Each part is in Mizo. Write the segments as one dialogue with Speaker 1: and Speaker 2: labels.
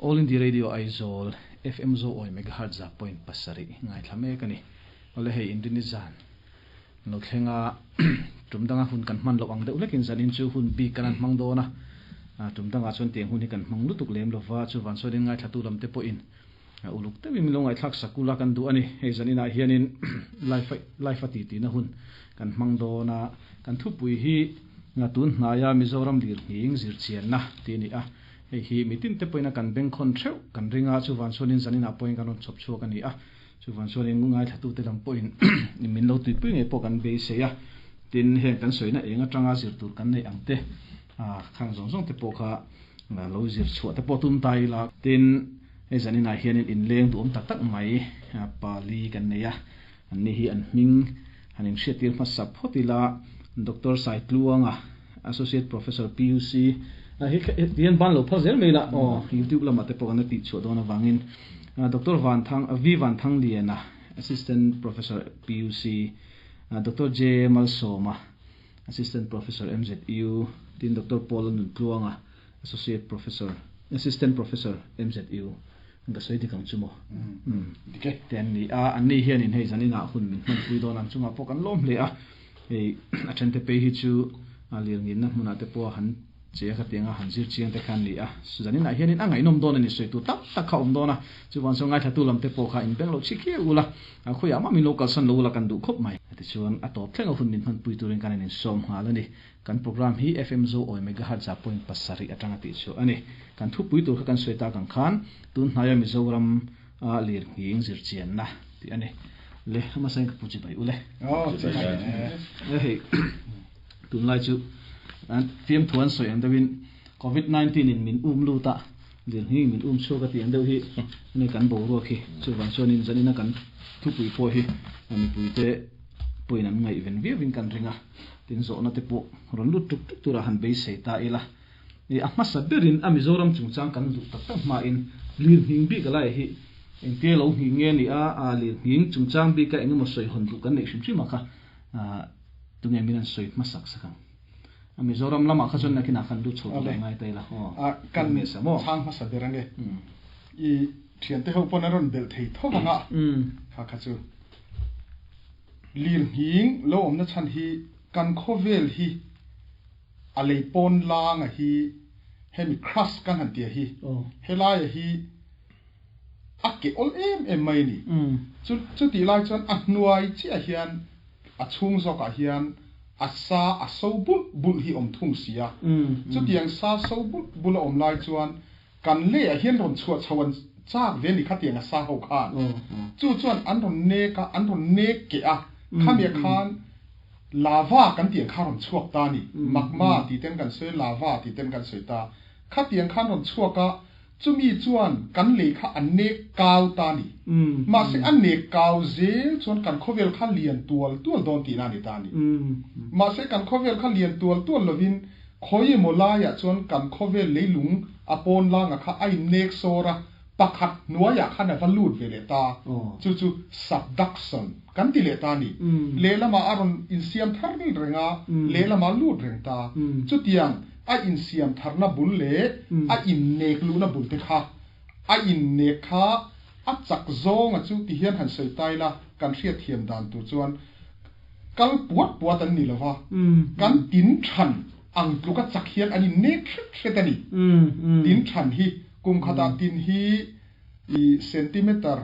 Speaker 1: All India Radio Aizawl, FM Zo Awi Megahertz za point pasarih ngaithla mek a ni. Awle hei Inrini zan lo thlenga tum danga hun kan hman loh ang deuh hlekin zanin chu hun bik kan han hmang dawn a, tum dangah chuan tiang hun hi kan hmang lutuk lem lova, chuvan chuanin ngaithlatu lam te pawhin uluk deuhin min lo ngaihthlak sak ula kan duh a ni. Hei zaninah hianin live live a titi na hun kan hmang dawn a, kan thupui hi tun hnaia Mizoram lirnghing zirchianna tih a ni a. Hei hi mitin te pawhin a kan bengkhawn theuh kan ring a, chuvan chuanin zaninah pawhin kan rawn chhawp chhuak a ni a, chuvan chuanin ngaithlatute lam pawhin min lo tuipui ngei pawh kan beisei a, tin heng kan sawina eng atanga zir tur kan neih ang te khang zawng zawng te pawh kha lo zir chhuah te pawh tum ta ila. Tin, hei zaninah hianin inleng duhawm tak tak mai pali kan nei a, anni hi an hming han inhriattir hmasa phawt ila, Doctor Saitluanga, Associate Professor PUC, hi tihian ban lo phal zel mai ila aw, YouTube lamah te pawh kan la tih chhuah dawn avangin Doctor Vanthang, V Vanthangliana, Assistant Professor PUC, Doctor J Malsawma, Assistant Professor MZU, tin Doctor Paul Nuntluanga, Associate Professor, Assistant Professor MZU, ka sawi dik ang chu maw?
Speaker 2: Dik e.
Speaker 1: Te an ni a, anni hianin hei zaninah hun min hmanpui dawn ang chungah pawh kan lawm hle a, hei a thente phei hi chu lirnginna hmunah te pawh han che a khatianga han zir chiang te kha an ni a, zaninah hianin a ngaihnawm dawn a ni, sawi tur tak tak kha a awm dawn a, chuvang chuan ngaithlatu lam te pawh kha inbeng loh chhi khiau ula, khawiah mah min lo kalsan lo ula kan duh khawp mai. Tichuan a tawp thleng a hun min hmanpui turin kan ininsawm nghal a ni. Kan program hi FM Zo Awi Megahertz ah point pasarih atanga tih chu a ni. Kan thupui tur kha kan sawi tak ang khan tun hnaia Mizoram a lirnghing zirchianna tih a ni. Le, hmasa in ka pu chi bai u le.
Speaker 2: Aw, chi bai e.
Speaker 1: Le hei, tunlai chu fiamthu an sawi ang deuhin Covid 19 in min um lut a, lirnghing min um chhuak a tih ang deuh hi nge kan boruak hi. Chuvang chuanin zanina kan thupui pawh hi mipuite pawhin an ngaihven viauin kan ring a. Tin zawhna te pawh rawn lut tuk tuk turah han beisei ta ila. I a hmasa berin a Mizoram chungchang kan duh tak tak hmain lirnghing bik alai hi engtia lo nghing nge ni a, a lirnghing chungchang bika eng emaw sawi hawn duh kan neih hrim hrim a kha tunge min an sawi hmasak sak ang. A Mizoram lamah kha chuan nakinah khan lut chho tur a ngai ta ila aw.
Speaker 2: A kan chhang hmasa ber ange. I thiante ho pawn a rawn belh thei tho vang a kha kha chu. Lirnghing lo awmna chhan hi kan khawvel hi a lei pawn langa hi hemi crust kan han tia hi helaia hi a keh awl em em mai a ni. Chu chutih lai chuan a hnuai chiah hian a chhung zawkah hian a sa a so bulh bulh hi awm thung si a. Chutiang sa so bulh bulh a awm lai chuan Kan leiah hian rawn chhuah chho an chak ve ni khatiang a sa ho khan. Chu chuan an rawn nek a, an rawn nek keh a, khamiah khan lava kan tih ang kha rawn chhuak ta a ni. Magma tih ten kan sawi, lava tih ten kan sawi ta. Khatiang khan rawn chhuak a, chumi chuan kan lei kha a nek kau ta a ni. Mahse a nek kau zel chuan kan khawvel kha lian tual tual dawn tihna a ni ta a ni. Mahse kan khawvel kha lian tual tual lovin Khawi emaw laiah chuan kan khawvel leilung a pawn langa kha a innek sawr a, pakhat hnuaiah khan a va lut ve leh ta. Chu chu subduction kan ti leh ta a ni. Lehlamah a rawn insiam thar reng a, lehlamah a lut reng ta. Chutiang a insiam tharna bul leh a innek luhna bul te kha a innek kha a chak zawnga chu ti hian han sawi ta ila kan hriatthiam dan tur chuan Kal puat puat an ni lo va, kan tin than ang tluka chak hian an innek hret hret a ni. Tin than hi kum khatah tin hi i centimeter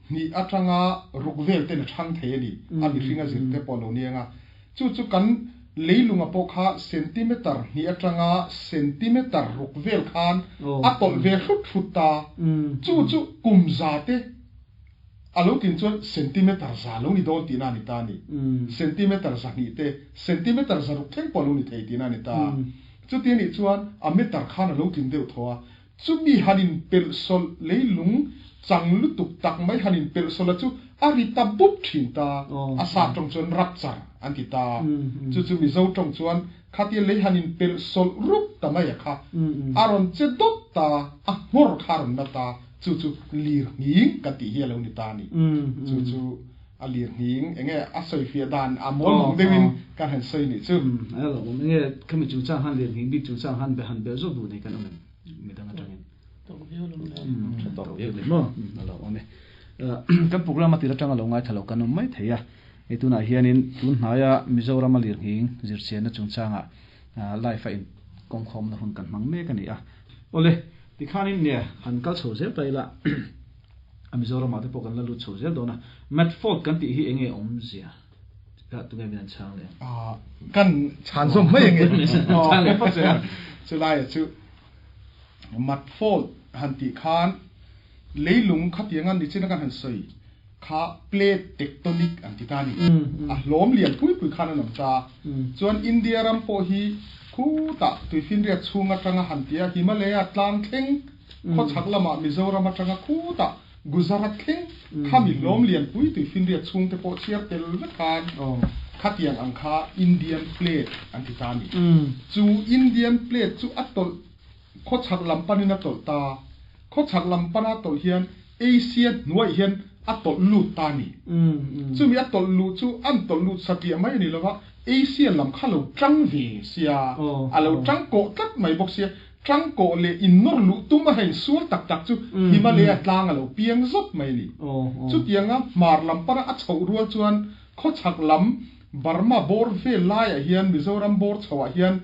Speaker 2: hnih atanga ruk vel ten a chhang thei a ni, a mihring a zir te pawh lo ni ang a. Chu chu kan leilunga pawh kha centimeter hnih atanga centimeter ruk vel khan a tawlh ve hrut hrut ta. Chu chu kum za te A lo tlin chuan centimeter za lo ni dawn tihna a ni ta a ni. Centimeter zahnih te, centimeter zaruk thleng pawh a lo ni thei tihna a ni ta. Chuti a nih chuan a meter khan a lo tlin deuh thaw a. Chumi han inpelh sawlh leilung chang lutuk tak mai han inpelh sawlh a chu a ri ta bup thin ta. A sa tawng chuan rupture an ti ta. Chu chu Mizo tawng chuan khatia lei han inpelh sawlh rup ta mai a kha. A rawn che dawt ta, a nghawr kha a rawn na ta. Chu chu lir nghing kan tih hi a lo ni ta a ni. Chu chu a lir nghing eng nge a sawi fiah dan a mawl mang deuhin kan han sawi nih chu.
Speaker 1: A lo awm. Eng nge khami chungchang han lir nghing bik chungchang han han belh zawk duh nei kan awm em midang atangin?
Speaker 3: Tawk viau lo.
Speaker 1: Tawk viau ni maw? A lo awm e. Kan program a tir atanga lo ngaithla lo kan awm mai thei a. Hei tunah hianin tun hnaia Mizorama lirnghing zirchianna chungchangah live a inkawmkhawmna hun kan hmang mek a ni a. Awle, tikhanin nia han kal chho zel ta ila a Mizoramah te pawh kan la lut chho zel dawn a. Matt Fault kan tih hi enge awmzia? Ka tunge min an chhang leh
Speaker 2: ang? Kan chhan zawm mai enge?
Speaker 1: Chhang leh phawt che a.
Speaker 2: Chulaia chu Matt Fault han tih khan leilung khatianga nichina kan han sawi kha plate tectonic an ti ta a ni. A hlawm lian pui pui khan an awm ta. Chuan India ram pawh hi khutah tuifinriat chhung atanga han tia Himalaya tlang thleng khawchhak lamah Mizoram atanga khutah Gujarat thleng khami hlawm lian pui tuifinriat chhung te pawh chhiar tel vek khan khatiang ang kha Indian plate an ti ta a ni. Chu Indian plate chu a tawlh Khawchhak lam panin a tawlh ta. Khawchhak lam pana tawlh hian Asia hnuaih hian a tawlh lut ta a ni. Chumi a tawlh luh chu an tawlh lut satliah mai a ni lova, Asia lam kha lo tang ve sia, a lo tang kawh tlat mai bawk sia. Tang kawh leh innawr luh tum a hein sual tak tak chu Himalaya tlang a lo piang zawt mai a ni. Chutianga hmar lam pana a chhoh rual chuan khawchhak lam Burma bawr vel laiah hian Mizoram bawr chhoah hian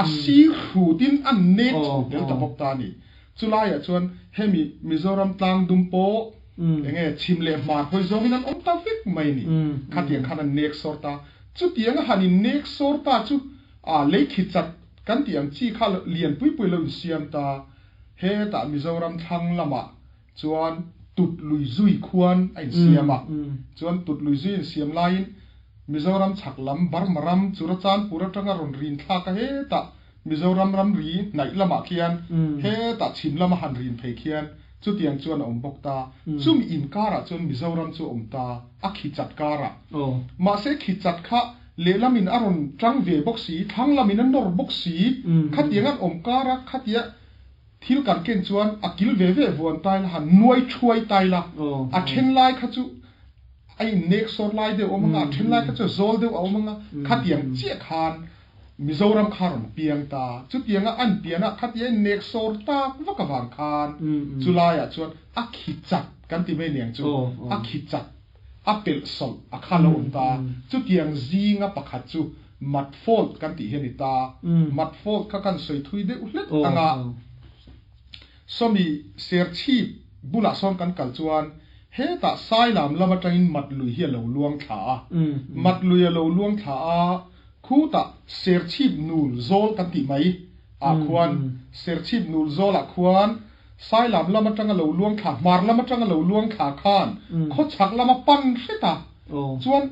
Speaker 2: a sir hrutin a nek chho tel ta bawk ta a ni. Chulaiah chuan hemi Mizoram tlang dum pawh enge chhim leh hmar hawi zawngin an awm ta vek mai a ni. Khatiang khan an nek sawr ta. Chutiang a han in nek sawr ta chu a lei khi chat kan tih ang chi kha lian pui pui lo insiam ta. Hetah Mizoram thlang lamah chuan tut lui zui khuan a insiam a, chuan tut lui zui insiam laiin Mizoram chhak lam Burma ram Churachandpur atanga rawn rin thlak a hetah Mizoram ramri hnaih lamah khian hetah chhim lama han rin phei khian chutiang chuan a awm bawk ta. Chumi inkarah chuan Mizoram chu a awm ta a khi chat karah. Mahse khi chat kha lehlamin a rawn tang ve bawk si, thlang lamin a nawr bawk si, khatiang an awm kara khatia Thil kan ken chuan a kil ve ve vuan tai la, han nuai thuai tai la, a then lai kha chu a innek sawr lai deuh a awm anga, a then lai kha chu a zawl deuh a awm anga, khatiang chiah khan Mizoram kha rawn piang ta. Chutianga an pian a, khatia innek sawr tak vak avang khan chulaiah chuan a khi chat kan ti mai aniang chu, a khi chat. A pelh sawlh a kha lo awm ta. Chutiang zinga pakhat chu Mat fault kan tih hi a ni ta. Mat fault kha kan sawi thui deuh hlek ang a. Sawmi Serchhip bulah sawn kan kal chuan hetah Sailam lam atangin Mat lui hi a lo luang thla a. Mat lui a lo luang thla a, khutah Serchhip nul zawl kan tih mai ah khuan Serchhip nul zawlah khuan Sailam lam atanga lo luang thla, hmar lam atanga lo luang thla khan khawchhak lama pan hret a, chuan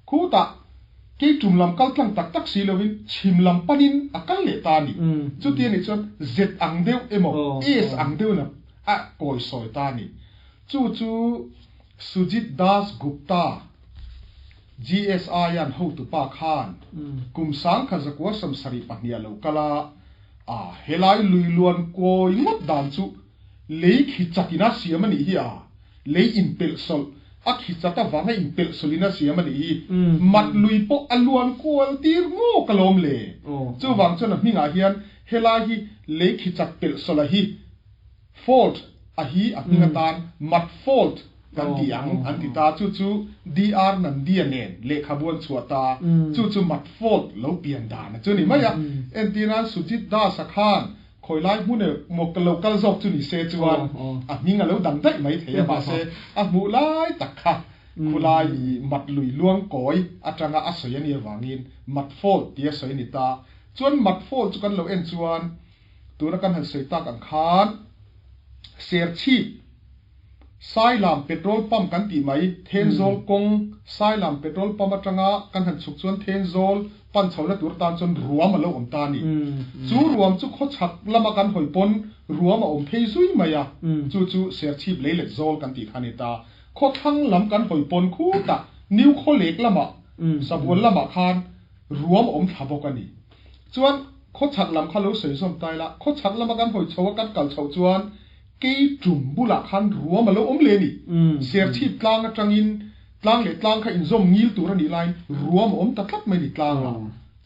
Speaker 2: khutah kei tum lam kal tlang tak tak si lovin chhim lam panin a kal leh ta a ni. Chuti a nih chuan Z ang deuh emaw S ang deuhin a kawi sawi ta a ni. Chu chu Sujit Das Gupta, GSI-a'n hotupa khan kum sangkhat zakua sawmsarih pahnih a lo kal a, A, helai lui luan kawi ngawt dan chu lei khi chat in a siam a nih hi a, lei inpelh sawlh, a khi chat avanga inpelh sawlh in a siam a nih hi. Mat lui pawh a luan kual tir ngawk alawm le. Chuvang chuan a hmingah hian helai hi lei khi chat pelh sawlh a hi Fault a hi a hming atan Mat Fault kan ti ang an ti ta. Chu chu DR Nandia nen lehkhabu an chhuah ta. Chu chu Mat Fault lo pian dan a chu ni mai a. Entirnan Sujit Das-a khan khawi lai hmun emaw lo kal zawk chu ni se chuan a hming a lo dang daih mai thei a, mahse a hmuh lai tak kha khulai i Mat lui luang kawi atanga a sawi a nih avangin Mat Fault tia sawi a ni ta. Chuan Mat Fault chu kan lo en chuan Tuna kan han sawi tak ang khan Serchhip, Sailam petrol pump kan tih mai, Thenzawl kawng Sailam petrol pump atanga kan han chhuk chuan Thenzawl pan chhohna tur tan chuan ruam a lo awm ta a ni. Chu ruam chu khawchhak lama kan hawi pawn ruam a awm phei zui mai a, chu chu Serchhip leilet zawl kan tih kha a ni ta. Khawthlang lam kan hawi pawn khutah New Khawlek lamah, Sabual lamah khan ruam a awm thla bawk a ni. Chuan khawchhak lam kha lo sawi zawm ta ila, khawchhak lama kan hawi chho a kan kal chhoh chuan kei tum bulah khan ruam a lo awm leh a ni. Serchhip tlang atangin tlang leh tlang kha inzawm ngil tur a nih laiin ruam a awm ta tlat mai a ni tlangah.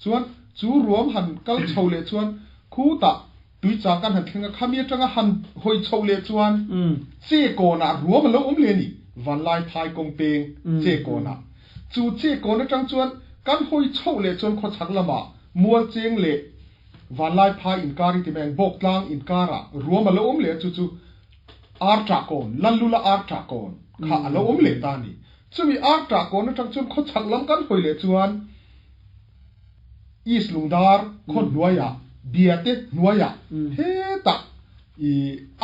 Speaker 2: Chuan chu ruam han kal chho leh chuan khutah. Tuichang kan han thleng a, khami atanga han hawi chhoh leh chuan che kawnah ruam a lo awm leh a ni, Vanlai phai kawng peng che kawnah. Chu che kawn atang chuan kan hawi chhoh leh chuan khawchhak lamah mual cheng leh Vanlai phai inkar i ti mai ang, Bawktlang inkarah ruam a lo awm leh a, chu chu ar ṭah kawn, Lallula ar ṭah kawn kha a lo awm leh ta a ni. Chumi ar ṭah kawn atang chuan khawchhak lam kan hawi leh chuan East Lungdar khaw hnuaiah, Biate hnuaiah hetah i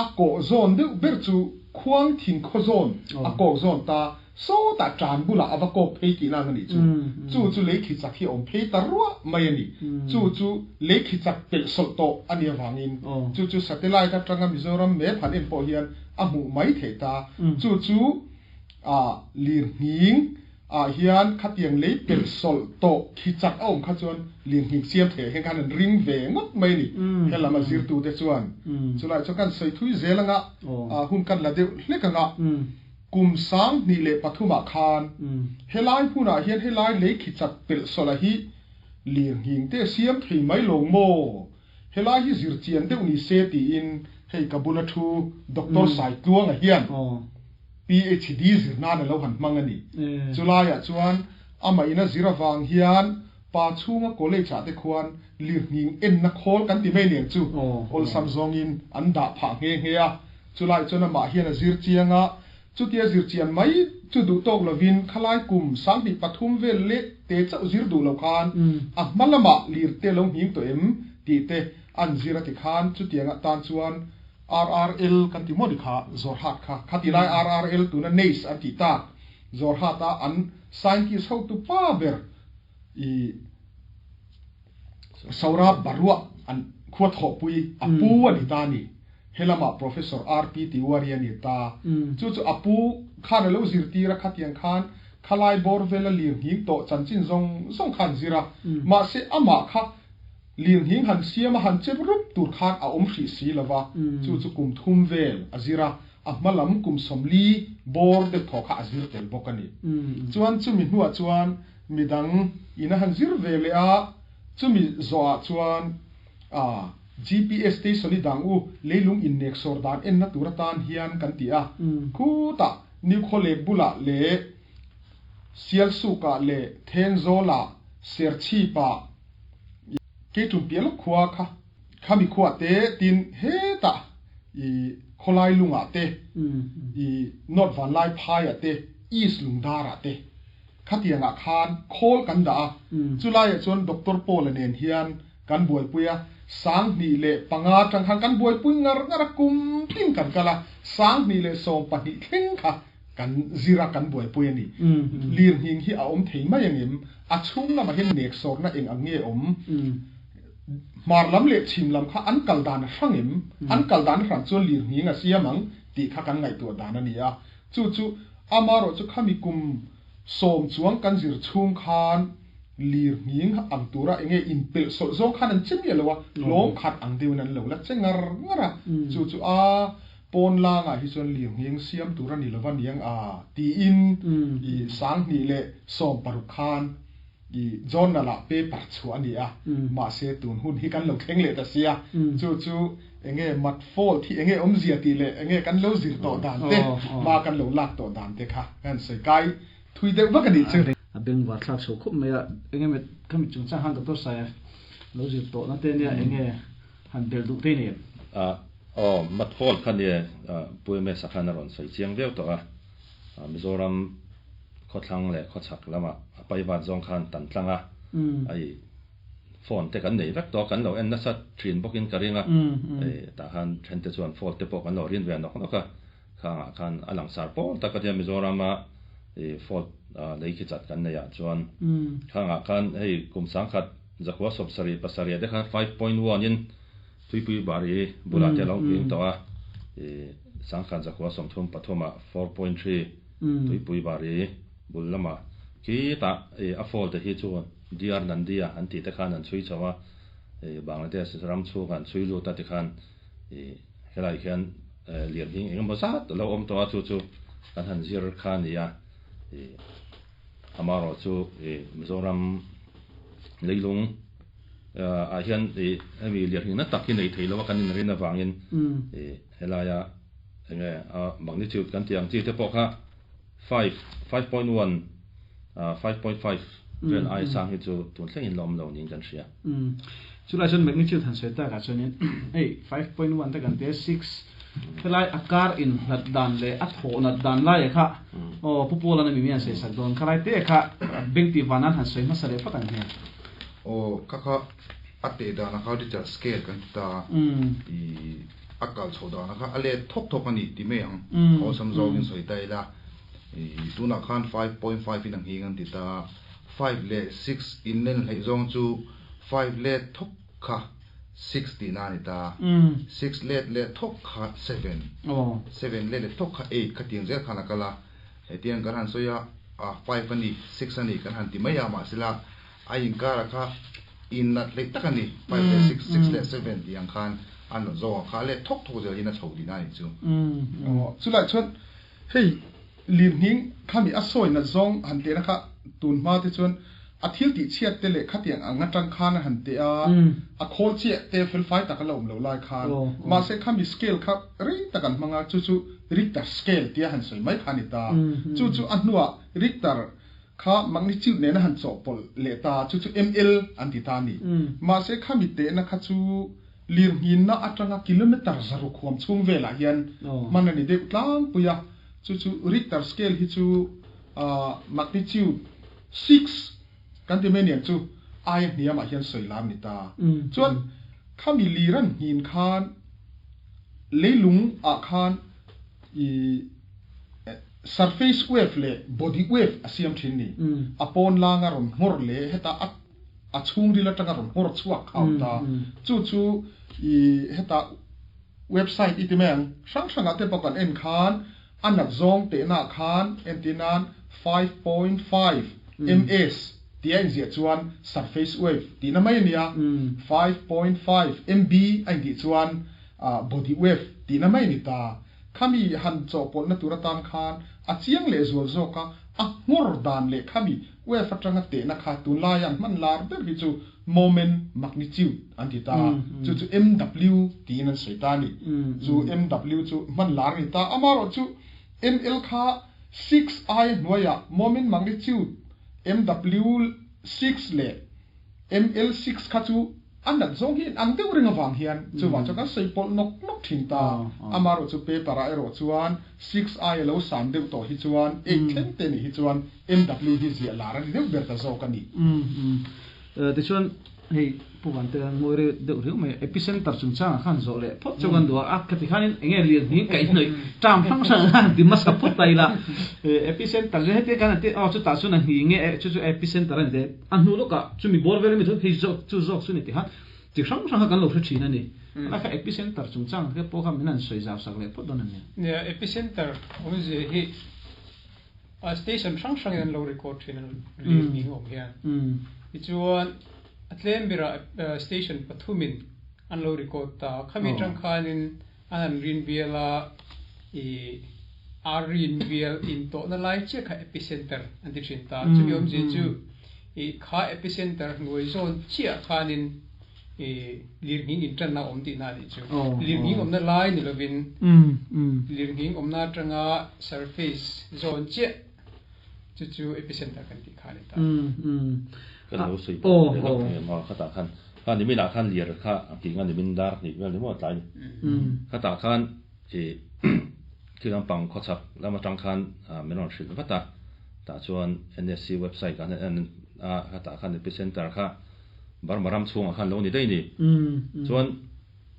Speaker 2: a kawh zawn deuh ber chu Khuangthing khaw zawn a kawk zawn ta, sawtah tan bulah a va kawk phei tih lang a nih chu. Chu chu lei khi chak hi a awm phei ta ruah mai a ni. Chu chu lei khi chak pelh sawlh tawh a nih avangin chu chu satellite atanga Mizoram map han en pawh hian a hmuh mai theih ta. Chu chu a lirnghing ah hian khatiang lei pelh sawlh tawh khi chak a awm kha chuan lirnghing siam theih ah hian khan an ring ve ngawt mai a ni. Helam a zirtute chuan chulai chuan kan sawi thui zel anga hun kan la deuh hlek anga kum 2003 ah khan helai hmunah hian helai lei khi chat pelh sawlh a hi lirnghing te siam thei mai lawng maw? Helai hi zir chian deuh ni se tiin hei ka bula thu Doctor Saitluanga hian PhD zir nan a lo han hmang a ni. Chulaiah chuan amah ina zir avang hian pa chhunga college ah te khuan lirnghing enna khawl kan ti mai aniang chu awlsam zawngin an dah phah nghe nghe a. Chulai chuan amah hian a zir chiang a, chutia zir chian mai chu duh tawk lovin khalai kum 23 vel leh te chauh zir duh lo khan a hma lamah lir te lo nghing tawh em tih te an zir a ti khan chutiang atan chuan RRL kan ti maw ni kha Zawrhat kha khati lai RRL tuna NACE an tih tak Zawrhat a an scientist hotu pa ber i Saurabh Barua an khua thawhpui a pu a ni ta a ni. Helamah Professor RP Tiwari a ni ta. Chu chu a pu khan a lo zirtir a khatiang khan khalai bawr vela lirnghing tawh chanchin zawng zawng kha an zir a. Mahse amah kha lirnghing han siam a han chep rup tur khan a awm hrih si lo va. Chu chu kum thum vel a zir a, a hma lam kum 40 bawr deuh thaw kha a zir tel bawk a ni. Chuan chumi hnuah chuan midang in a han zir ve leh a, chumi zawhah chuan a GPS station i dang u leilung innek sawr dan enna tur atan hian kan ti a, khutah New Khawlek bulah leh Sialsukah leh Thenzawlah Serchhipah Keitum piah lawk khua kha khami khuah te tin hetah i khawlai lungah te i North Vanlai phaiah te East Lungdarah te khatiangah khan khawl kan dah a, chulaiah chuan Doctor Paul-a nen hian kan buaipui a, 2005 atang khan kan buaipui ngar ngar a, kum tin kan kal a, 2012 thleng kha kan zir a, kan buaipui a ni. Lirnghing hi a awm thei mai angem? A chhung lamah hian neksawrna eng ang nge awm? Hmar lam leh chhim lam kha an kal dan a hrang em? An kal dan a hran chuan lirnghing a siam ang tih kha kan ngaihtuah dan a ni a. Chu chu amarawh chu khami kum 10 chuang kan zir chhung khan lirnghing ang tura enge inpelh sawlh zawng khan an che miah lo a, hlawm khat ang deuhin an lo la che ngar ngar a. Chu chu a pawn langah hi chuan lirnghing siam tur a ni lova niang a tiin i 2016 khan i journal ah paper chhuah a ni a, mahse tun hun hi kan lo thleng leh ta sia, chu chu enge mat fault hi enge awmzia tih leh enge kan lo zir tawh dan te, hma kan lo lak tawh dan te kha kan sawi kai thui deuh vak a nih chu.
Speaker 1: A bengvar thlak chho khawp mai a, enge khami chungchang han Doctor Saia lo zir tawh na te nia enge han belh duh te ni em?
Speaker 3: Aw, mat fault kha nia Pu MS-a khan a rawn sawi chiang viau tawh a, Mizoram khawthlang leh khawchhak lamah a paivat zawng khan tan tlang a, a i phone te kan nei vek tawh a, kan lo en nasa thin bawkin ka ring a, hei tah khan then te chuan phone te pawh kan lo rin ve nawk nawk a, khangah khan a langsar pawl tak a tia Mizorama i phone lei khi chat kan neih ah chuan khangah khan hei kum 1977 te khan 5.1 in Tuipui Bari bulah te a lo nghing tawh a, i 1933 ah 4.3 Tuipui Bari bul lamah khitah i a fall te hi chu DR Nandia an tih te khan an chhui chho a, i Bangladesh ram chhungah an chhui lut a tikhan i helai khian lirnghing engemaw zat a lo awm tawh a, chu chu kan han zir kha a ni a, i amaherawhchu i Mizoram leilung. Ah hian i hemi lirnghing na tak hi nei thei lo a kan inrin avangin i helaia enge a magnitude kan tih ang chi te pawh kha five, 5.1, 5.5 vel aia sang hi chu tun thlengin la awm lo niin kan hria.
Speaker 1: Chulai chuan magnitude han sawi takah chuanin hei 5.1 te kan tia six helai a kar inhlat dan leh a thawh nat dan laia kha aw Pu Pawlan a mi mian sawi sak dawn kha lai te kha beng tih van an han sawi hmasa leh phawt ang hian.
Speaker 4: Aw kha kha a teh dan a kha Richter scale kan ti ta a, i a kal chhoh dan a kha a let thawk thawk a ni ti mai ang, awlsam zawngin sawi ta ila, i tunah khan 5.5 in a nghing an ti ta a, five leh six in len hleih zawng chu five let thawk kha six tihna a ni ta a, six let leh thawk kha seven, seven let leh thawk kha eight kha tiang zel khan a kal a, hetiang kan han sawi a, five a ni, six a ni kan han ti mai a, mahsela A inkara kha in nat hleih tak a ni, five leh six, six leh seven tih ang khan a nat zawk ang kha a let thawk thawk zel hian a chho tihna a nih chu.
Speaker 2: Aw, chulai chuan hei lirnghing khami a sawi nat zawng han tehna kha tun hma te chuan a thil tih chhiat te leh khatiang ang atang khan a han teh a, a khawl chiah te fel fai tak a la awm loh lai khan mahse khami scale kha rei tak an hmang a, chu chu Richter scale tia han sawi mai kha a ni ta. Chu chu a hnuah Richter Kha magnitude nena han chawhpawlh leh ta chu chu ml an ti ta a ni. Mahse khami tehna kha chu lirnghinna atanga kilometer zaruk huam chhung velah hian hman a ni deuh tlangpui a, chu chu Richter scale hi chu magnitude six kan ti mai niang chu aia hniamah hian sawi lar a ni ta. Chuan khami lir an nghin khan leilung ah khan i Surface wave leh body wave a siam thin ni. A pawn langa rawn nghawr leh heta a a chhungril atanga rawn nghawr chhuak kha a awm ta. Chu chu i heta website i ti mai ang hrang hrangah te pawh kan en khan a nat zawng tehnaah khan entir nan 5.5 ms tih a inziah chuan surface wave tihna mai a nia, 5.5 mb a intih chuan body wave tihna mai a ni ta. Khami han chawhpawlhna tur atan khan a chiang leh zual zawk a, a nghawr dan leh khami wave atanga tehna kha tunlaia an hman lar ber hi chu moment magnitude an ti ta a, chu chu MW tiin an sawi ta a ni. Chu MW chu hman lar a ni ta. Amaherawh chu ML kha 6 I hnuaiah moment magnitude MW 6 leh ML 6 kha chu A nat zawng hi ang deuh reng avang hian chuvang chuan kan sawi pawlh nawk nawk thin ta. Amaherawh chu paper ah erawh chuan 6 I a lo san deuh tawh hi chuan eight thleng te nih hi chuan MW hi ziah lar a ni deuh ber ta zawk a ni.
Speaker 1: Tichuan hei Pu Vante a ngawi rei deuh riau mai a, epicenter chungchangah khan zawh leh phawt chu kan duh a, a khati khanin eng nge lirnghing kaih hnawih term hrang hrang khan ti hmasa phawt ta ila. Epicenter chu heti kan han ti aw chutah chuan a nghing nge chu chu epicenter a ni te. A hnu lawkah chumi bawr vel ami chu hei zawk chu zawk chu ni ti khan chi hrang hrang kha kan lo hre thin a ni. Helai kha epicenter chungchang te pawh kha min han sawi zau sak leh phawt dawn a nia.
Speaker 5: Nia, epicenter awmzia hi a station hrang hrangin an lo record thin a lir ning awm hian. Tichuan a tlem berah station pathumin an lo record ta. Khami atang khanin an han rin bial a, i a rin bial intawhna lai chiah kha epicenter an ti thin ta. Chumi awmzia chu i kha epicenter hnuai zawn chiah khanin i lirnghing intanna a awm tihna a nih chu. Lirnghing awmna lai ni lovin lirnghing awmna atanga surface zawn chiah chu chu epicenter kan tih kha a ni ta.
Speaker 3: Kan lo sawi pawh leh lawk thei em aw khatah khan kha niminah khan lir kha a nghing a nimin dar hnih vel ni maw tlai ni khatah khan i thil lampang khawchhak lam atang khan min rawn hrilh vat a tah chuan NSC website ah hian en a khatah khan epicenter kha Burma ram chhungah khan lo ni daih ni chuan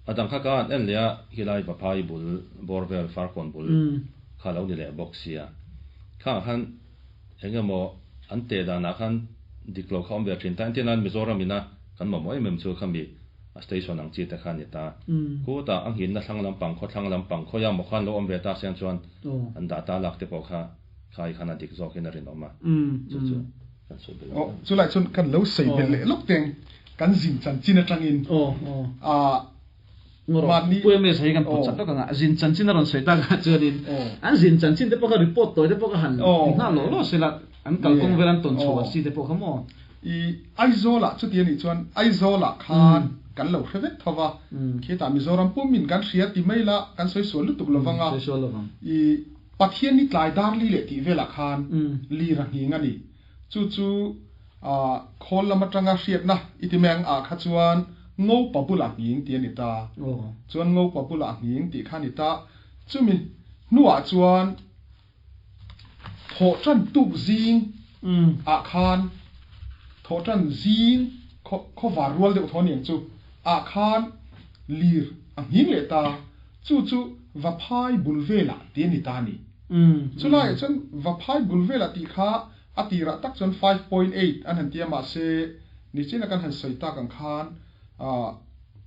Speaker 3: a dang kha ka an en leh a khilai Vaphai bul bawr vel Farkawn bul kha lo ni leh bawk sia khangah khan Eng emaw an teh danah khan dik lo kha awm ve thin ta. Engtin nan Mizoram ina kan mamawh em em chu khami a station ang chi te kha a ni ta. Khutah a nghinna thlang lampang, khawthlang lampang, khawiah maw khan lo awm ve ta siang chuan an data lak te pawh kha khai khan a dik zawkin a rinawm a. Chu chu kan sawi belh
Speaker 2: ang. Chulai chuan kan lo sawi belh leh lawk teng kan zin chanchin atangin
Speaker 1: Mahni Pu MS hei kan pawt chak lawk ang a, zin chanchin a rawn sawi tak ah chuanin an zin chanchin te pawh kha report tawi te pawh kha han ti nghal lawh lawh sela, an kalkawng vel an tawn chho an si te pawh kha maw.
Speaker 2: I Aizawlah chuti anih chuan Aizawlah khan kan lo hre vek tho va, khitah Mizoram pumin kan hria ti mai la, kan sawi sual lutuk lo vang a. I Pathian ni tlai dar li leh tih velah khan lir a nghing a ni. Chu chu khawl lam atanga hriatna i ti mai ang ah kha chuan Ngopa bulah nghing tih a ni ta. Chuan Ngopa bulah nghing tih kha a ni ta. Chumi hnuah chuan thawhtan tuk zing ah khan thawhtan zing khawvar rual deuh thaw aniang chu ah khan lir a nghing leh ta. Chu chu Vaphai bul velah tih a ni ta a ni. Chulaiah chuan Vaphai bul velah tih kha a tirah tak chuan 5.8 an han ti a, mahse nichina kan han sawi tak ang khan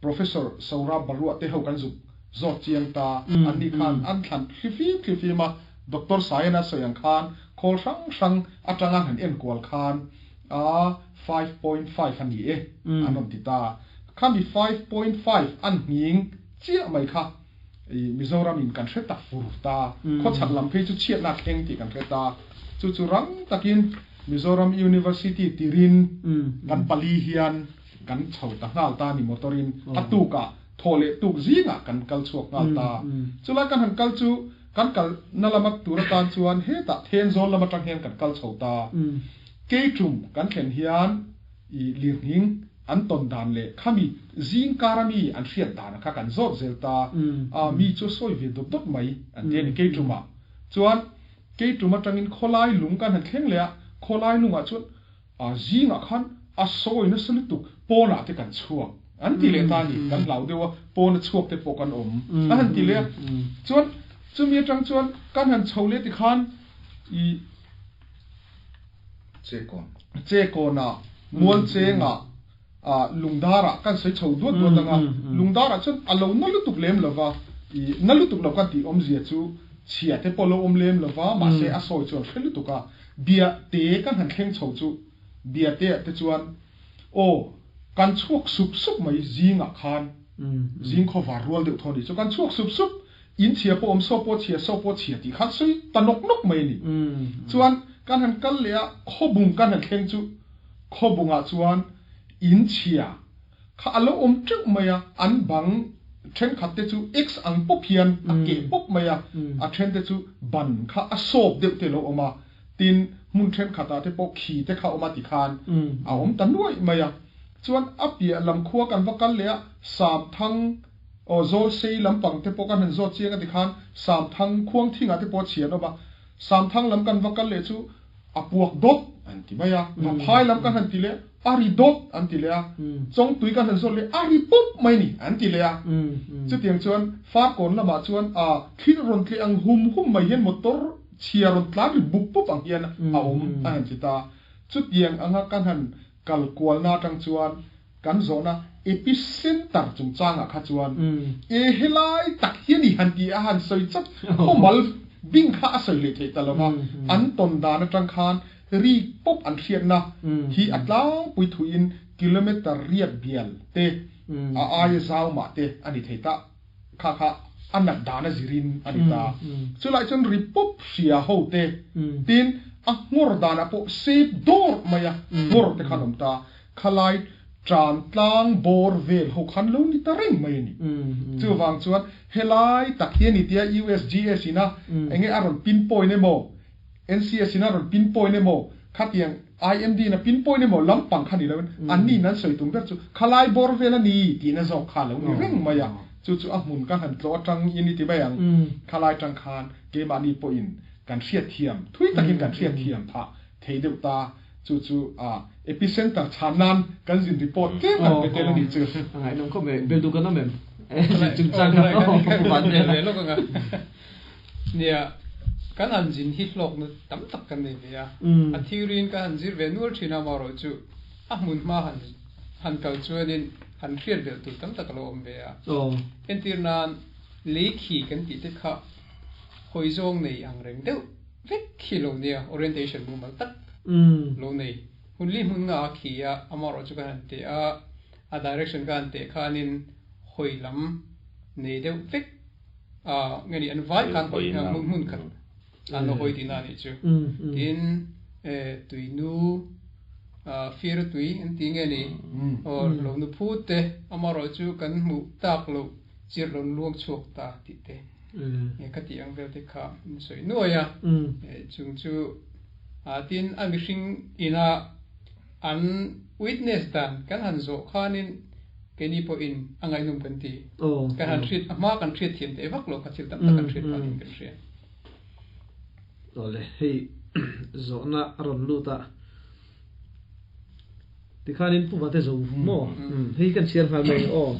Speaker 2: Professor Saurabh Barua te ho kan zuk zawt chiang ta. Anni khan an thlan thlifim thlifim a, Doctor Sayana sawi ang khan khawl hrang hrang atanga an han enkual khan 5.5 a ni e an rawn ti ta. Khami 5.5 an nghing chiah mai kha Mizoram in kan hre ta fur ta. Khawchhak lam phei chu chhiatna a thleng tih kan hre ta. Chu chu rang takin Mizoram University tirin kan pali hian kan chho ta nghal ta a ni motor in. A tukah thawh leh tuk zingah kan kal chhuak nghal ta. Chulai kan han kal chu kan kal na lama tur atan chuan hetah Thenzawl lam atang hian kan kal chho ta. Keitum kan thlen hian i lirnghing an tawn dan leh khami zing kara mi an hriat dan kha kan zawt zel ta. A mi chu a sawi ve dawt dawt mai an ti a ni Keitumah chuan. Keitum atangin khawlai lung kan han thleng leh a, khawlai lungah chuan a zingah khan a sawi nasa lutuk pawnah te kan chhuak an ti leh ta a ni, kan hlau deuh a, pawna chhuak te pawh kan awm a han ti leh a. Chuan chumi atang chuan kan han chho leh tikhan i Chekawnah, Mualchengah, Lungdarah kan sawi chho duat duat ang a, Lungdarah chuan a lo na lutuk lem lo va, i na lutuk lo kan tih awmzia chu chhia te pawh lo awm lem lo va, mahse a sawi chuan hre lutuk a, Bia te kan han thleng chho chu Bia te ah te chuan aw kan chhuak sup sup mai zingah khan zing khawvar rual deuh thaw a nih chu kan chhuak sup sup, in chhia pawh awm saw pawh chhia saw pawh chhia tih khan sawi ta nawk nawk mai a ni. Chuan kan han kal leh a, khawbung kan han thleng chu khawbungah chuan in chhia kha a lo awm teuh mai a, an bang thenkhat te chu X ang pawp hian a keh pawp mai a, a then te chu ban kha a sawp deuh te a lo awm a, tin hmun thenkhatah te pawh khi te kha a awm a tikhan a awm ta nuaih mai a. Chuan a piah lam khua kan va kal leh a, Samthang Aw Zawlsei lampang te pawh kan han zawt chiang a tikhan Samthang khuang thingah te pawh a chhian awm a, Samthang lam kan va kal leh chu a puak dawt an ti mai a, Vaphai lam kan han ti leh a ri dawt an ti leh a, Chawngtui kan han zawt leh a ri pawp mai ni an ti leh a. Chutiang chuan Farkawn lamah chuan a thil rawn tleh ang hum hum mai hian motor chhia rawn tlan ri bup bup ang hian a awm a han ti ta. Chutiang anga kan han kal kualna atang chuan Kan zawhna epicenter chungchangah kha chuan e helai tak hi a ni han ti a han sawi chawt khawmal bing kha a sawi leh theih ta lova, an tawn dan atang khan ri pawp an hriatna hi a tlangpui thuin kilometer riat bial te a aia zau mah te a ni thei ta kha kha a nat dan a zirin a ni ta. Chulai chuan ri pawp hria ho te tin a nghawr danah pawh sep dawr mai a nghawr te khan awm ta. Khalai tan tlang bawr vel ho khan lo ni ta reng mai a ni. Chuvang chuan helai tak hi a ni tia USGS ina enge a rawn pinpoint emaw, NCS ina rawn pinpoint emaw, khatiang IMD ina pinpoint emaw lampang kha ni loin anni in an sawi tum ber chu khalai bawr vel a ni tihna zawk kha a lo ni reng mai a. Chu chu a hmun ka han tlawh atang in i ti mai ang. Khalai tang khan keimahni pawhin kan hriatthiam, thui takin kan hriatthiam phah thei deuh ta. Chu chu a epicenter chhan nan kan zin report tlem kan pe tel a nih chu.
Speaker 1: A ngaihnawm khawp mai, bel duh kan awm em? Zin chungchang kha aw ka pu van vel a.
Speaker 5: Lawk anga. Nia, kan han zin hi hlawkna tam tak kan nei ve a. A theory in kan han zir ve nual thin a, amaherawh chu a hmun hma han han kal chuanin han hriat belh tur tam tak a lo awm ve a. Entir nan lei khi kan tih te kha hawi zawng nei ang reng deuh Vek khi lo nia, orientation mumal tak lo nei. Hun li hmun nga a khi a, amaherawh chu ka han teh a, a direction ka han teh khanin hawi lam nei deuh vek a, nge ni an vai khan hawi hmun hmun khat an lo hawi tihna a nih chu. Tin, tuinu. Fir tui an ti nge ni aw lo nu phut te amarawh chu kan hmuh tak loh chirh lo luang chhuak ta tih te ka tih ang vel te kha an sawi nuai a. Chung chu tin a mihring ina an witness dan kan han zawh khanin keini pawhin a ngaihnawm kan ti. Kan han hriat a hma kan hriat thiam teh vak lo kha thil tam tak kan hriat pah niin kan hria.
Speaker 1: Awle hei zawhna a rawn lut a tikhanin Pu Vate zo maw hei kan chhiar nghal mai aw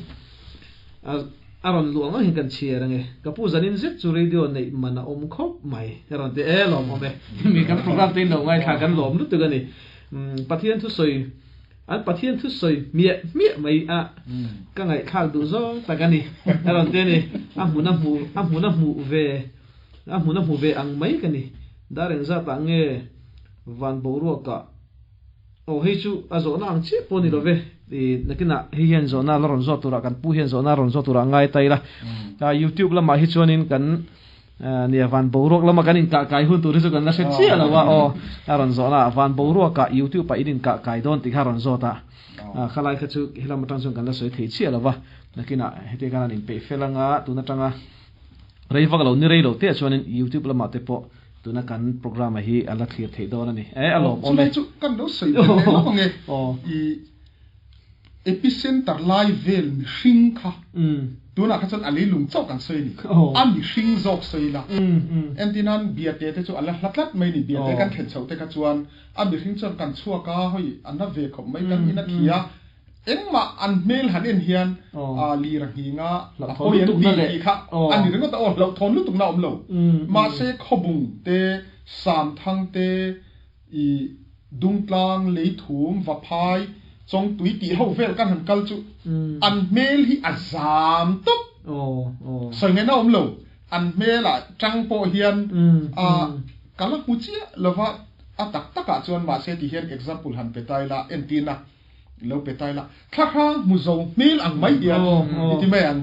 Speaker 1: a rawn luh ang ang hian kan chhiar ange ka pu zanin zet chu radio neih man a awm khawp mai a rawn ti e lawm awm e mi kan program te in lo ngaithla kan lawm lutuk a ni Pathian thusawi An Pathian thu sawi hmiah hmiah mai a, ka ngaihthlak duh zawng tak a ni. A rawn ti a ni. A hmun a hmu, a hmun a hmuh ve, a hmun a hmu ve ang mai ka ni. Dar engzat ah nge van boruak ah aw hei chu a zawhna ang chiah pawh a ni lo ve. I nakinah hei hian zawhna la rawn zawt turah kan pu hian zawhna a rawn zawt turah a ngai ta ila. Youtube lamah hi chuanin kan Nia, van boruak lama kan inkah kai hun tur hi chu kan la hre chiah lo a, aw a rawn zawhna ah van boruak ah youtube ah in inkah kai dawn tih kha a rawn zawt a, khalai kha chu helam atang chuan kan la sawi thei chiah lo va, nakinah hetiang khan an inpeih fel anga tun atanga rei vak lo ni rei lo te ah chuanin youtube lamah te pawh tuna kan program ah hi a la thlir theih dawn a ni, e a lawmawm e.
Speaker 2: Chulai chu kan lo sawi belh leh lawk ange, i Epicenter lai vel mihring kha tunah kha chuan a leilung chauh kan sawi a ni. A mihring zawk sawi ila. Entirnan Biate te chu a la hla tlat mai a ni. Biate kan thlen chhoh te kha chuan a mihring chuan kan chhuak a, hawi a na ve khawp mai kan in a thi a. Engmah an hmel han en hian lir a nghing a, a pawi an ti tih kha a ni ringawt a, aw hlauhthawn lutukna a awm lo. Mahse Khawbung te, Samthang te, I Dungtlang, Leithum, Vaphai, Chawngtui tih ho vel kan han kal chu an hmel hi a zam tawp. Sawi ngaihna a awm lo. An hmelah tang pawh hian ka la hmu chiah lova a tak takah chuan mahse ti hian example han pe ta ila, entirna lo pe ta ila, thlahrang hmu zo hmel ang mai hian i ti mai ang.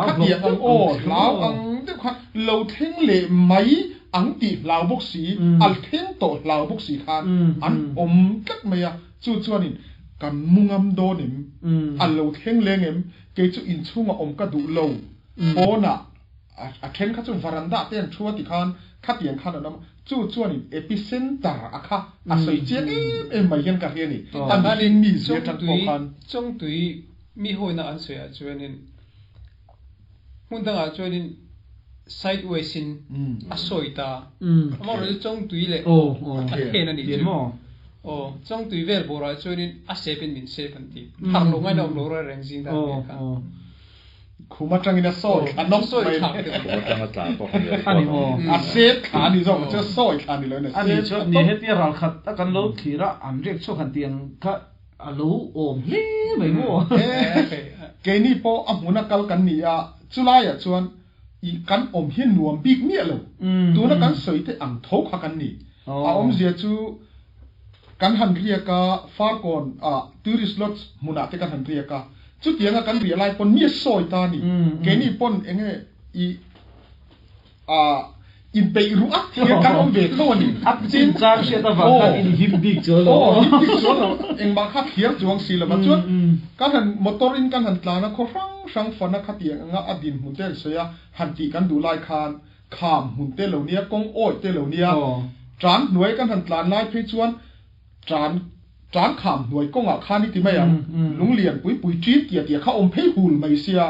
Speaker 2: Khatiang ang aw, hlau ang deuh khan lo thleng leh mai ang tih hlau bawk si, a thleng tawh hlau bawk si khan an awm tlat mai a. Chu chuanin kan mu ngam dawn em? A lo thleng leng em? Kei chu inchhungah awm ka duh lo. Pawnah a then kha chu varanda te an thu a ti khan khatiang khan an awm a. Chu chuanin epicenter a kha a sawi chiang em em mai hian ka hria a ni. A mihring mi zia tan pawh khan.
Speaker 5: Chawngtui mi hawina an sawiah chuanin hmun dangah chuanin sideways in a sawi ta. Amaherawhchu Chawngtui leh a then a nih chu. Aw, Chawngtui vel bawrah chuanin a sep in min sep an ti. Thar lo ngaina awm lo reng reng zing dan vel kha.
Speaker 2: Khum atangin a sawi thla nawk mai.
Speaker 3: Khum atanga tla pawh kha ni a
Speaker 1: ni maw?
Speaker 2: A sep thla a ni zawk chu a sawi thla a ni lo in a sep.
Speaker 1: A ni chuan ni hetia ralkhat a kan lo thlir a an riak chhuak han tih ang kha a lo awm hle mai maw?
Speaker 2: Keini pawh a hmuna kal kan ni a, chulaiah chuan i kan awm hi nuam bik miah lo. Tuna kan sawi te ang tho kha kan ni. A awmzia chu Kan han riak a, Farkawn ah Tourist Lodge hmunah te kan han riak a, chutianga kan riah lai pawn mi a sawi ta a ni. Keini pawn enge i ah inpeih ruh at hian kan awm ve tho a ni.
Speaker 1: A chin chang hriat avang khan in him bik chuan lo.
Speaker 2: Aw, him bik chuan lo. Engmah kha thliar chuang si lova. Chuan kan han motor in kan han tlan a, khaw hrang hrang fana khatiang anga a dinhmun te an sawi a, han tih kan duh lai khan Kham hmun te lo nia, kawng awih te lo nia, tan hnuai kan han tlan lai phei chuan tan tan kham hnuai kawngah khan i ti mai ang, lunglian pui pui ṭin tia tia kha awm phei hul mai sia,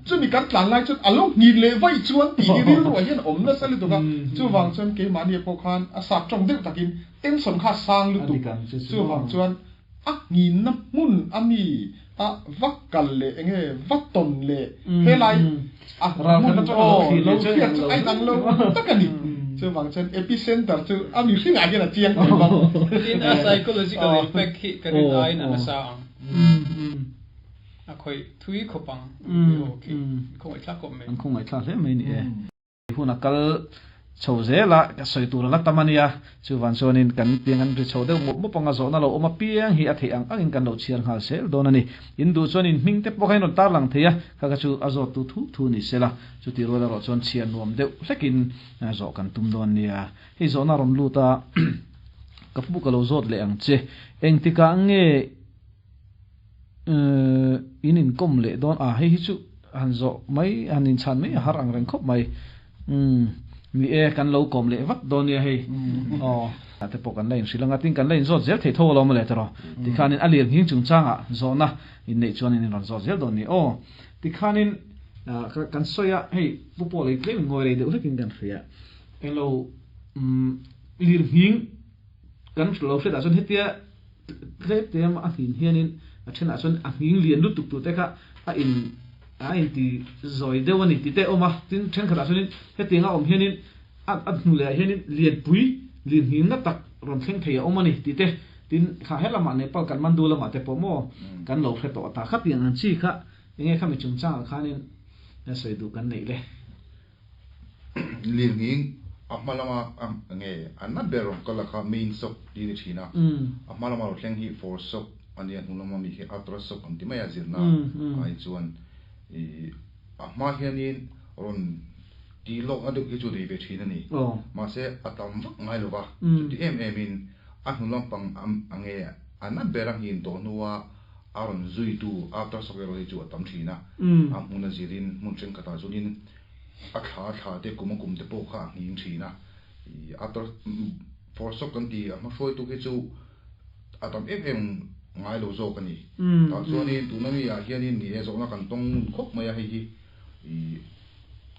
Speaker 2: chumi kan tlan lai chuan a lo nghin leh vaih chuan tih hi rilruah hian a awm nasa lutuk a, chuvang chuan keimahni pawh khan a sap ṭawng deuh takin tension kha a sang lutuk, chuvang chuan A nghinna hmun a mi a va kal leh enge va tawn leh helai a hmun aw lo hriat chu a inang lo tak a ni. Chuvang chuan epicenter chu a mihringah hian a chiang thei bawk.
Speaker 5: Tin, a psychological impact hi ka rin aiin a nasa ang. A khawih thui khawp ang. Aw khi khawngaihthlak khawp mai.
Speaker 1: An khawngaihthlak hle mai ni e. Hun a kal chho zel a, ka sawi tur a la tam a nia. Chuvan chuanin kan piang an ri chho deuh mup mup ang a, zawhna lo awm apiang hi a theih ang angin kan lo chhiar nghal zel dawn a ni. In duh chuan in hming te pawh kha in rawn tarlang thei a, kha kha chu a zawttu thu thu ni sela, chuti rual erawh chuan chhiar nuam deuh hlekin zawh kan tum dawn nia. Hei zawhna a rawn lut a. Ka pu ka lo zawt leh ang che. Engtikah nge in inkawm leh dawn? A, hei hi chu han zawh mai, han inchhan mai a har ang reng khawp mai. Umm, ni e, kan lo kawm leh vat dawn nia hei. Aw. Te pawh kan la inhrilh anga, tin kan la inzawt zel thei tho alawm mawle tiraw. Tikhanin a lir nghing chungchangah zawhna inneih chuan in rawn zawt zel dawn ni. Aw, tikhanin kan sawi a, hei Pu Paul ei tlem in ngawi rei deuh hlekin kan hria. Englo, umm, lir nghing kan lo hriatah chuan hetia tlem tlem a nghin hianin a thenah chuan a nghing lian lutuk tur te kha a in a inti zawi deuh a ni tih te a awm a, tin thenkhatah chuanin hetianga awm hianin a a hnu lehah hianin lianpui lian nghing na tak rawn thleng thei a awm a ni tih te, tin kha helamah Nepal Kathmandu lamah te pawh maw kan lo hre tawh ta khatiang ang chi kha enge khami chungchangah khanin sawi duh kan neih le.
Speaker 4: Lirnghing a hma lama nge a na ber rawn kal a kha main shock tih a ni thin a, a hma lama lo thleng hi fore shock a nia, hnung lama mi hi after shock an ti mai a zirna ai chuan ih a hma hianin rawn tih lawkna deuh hi chu nei ve thin a ni. Mahse a tam vak ngai lo va, chuti em em in a hnu lampang a nge a na ber a nghin tawh hnua a rawn zuitu after shock erawh hi chu a tam thin a, a hmun a zirin hmun thenkhatah chuanin A thla thla te kum a kum te pawh kha a nghing thin a, ih a tar force kan ti a hmahruaitu khi chu a tam em em ngai lo zawk a ni. Tah chuanin tuna mi ah hianin ni e zawhna kan tawng ngun khawp mai a, hei hi ih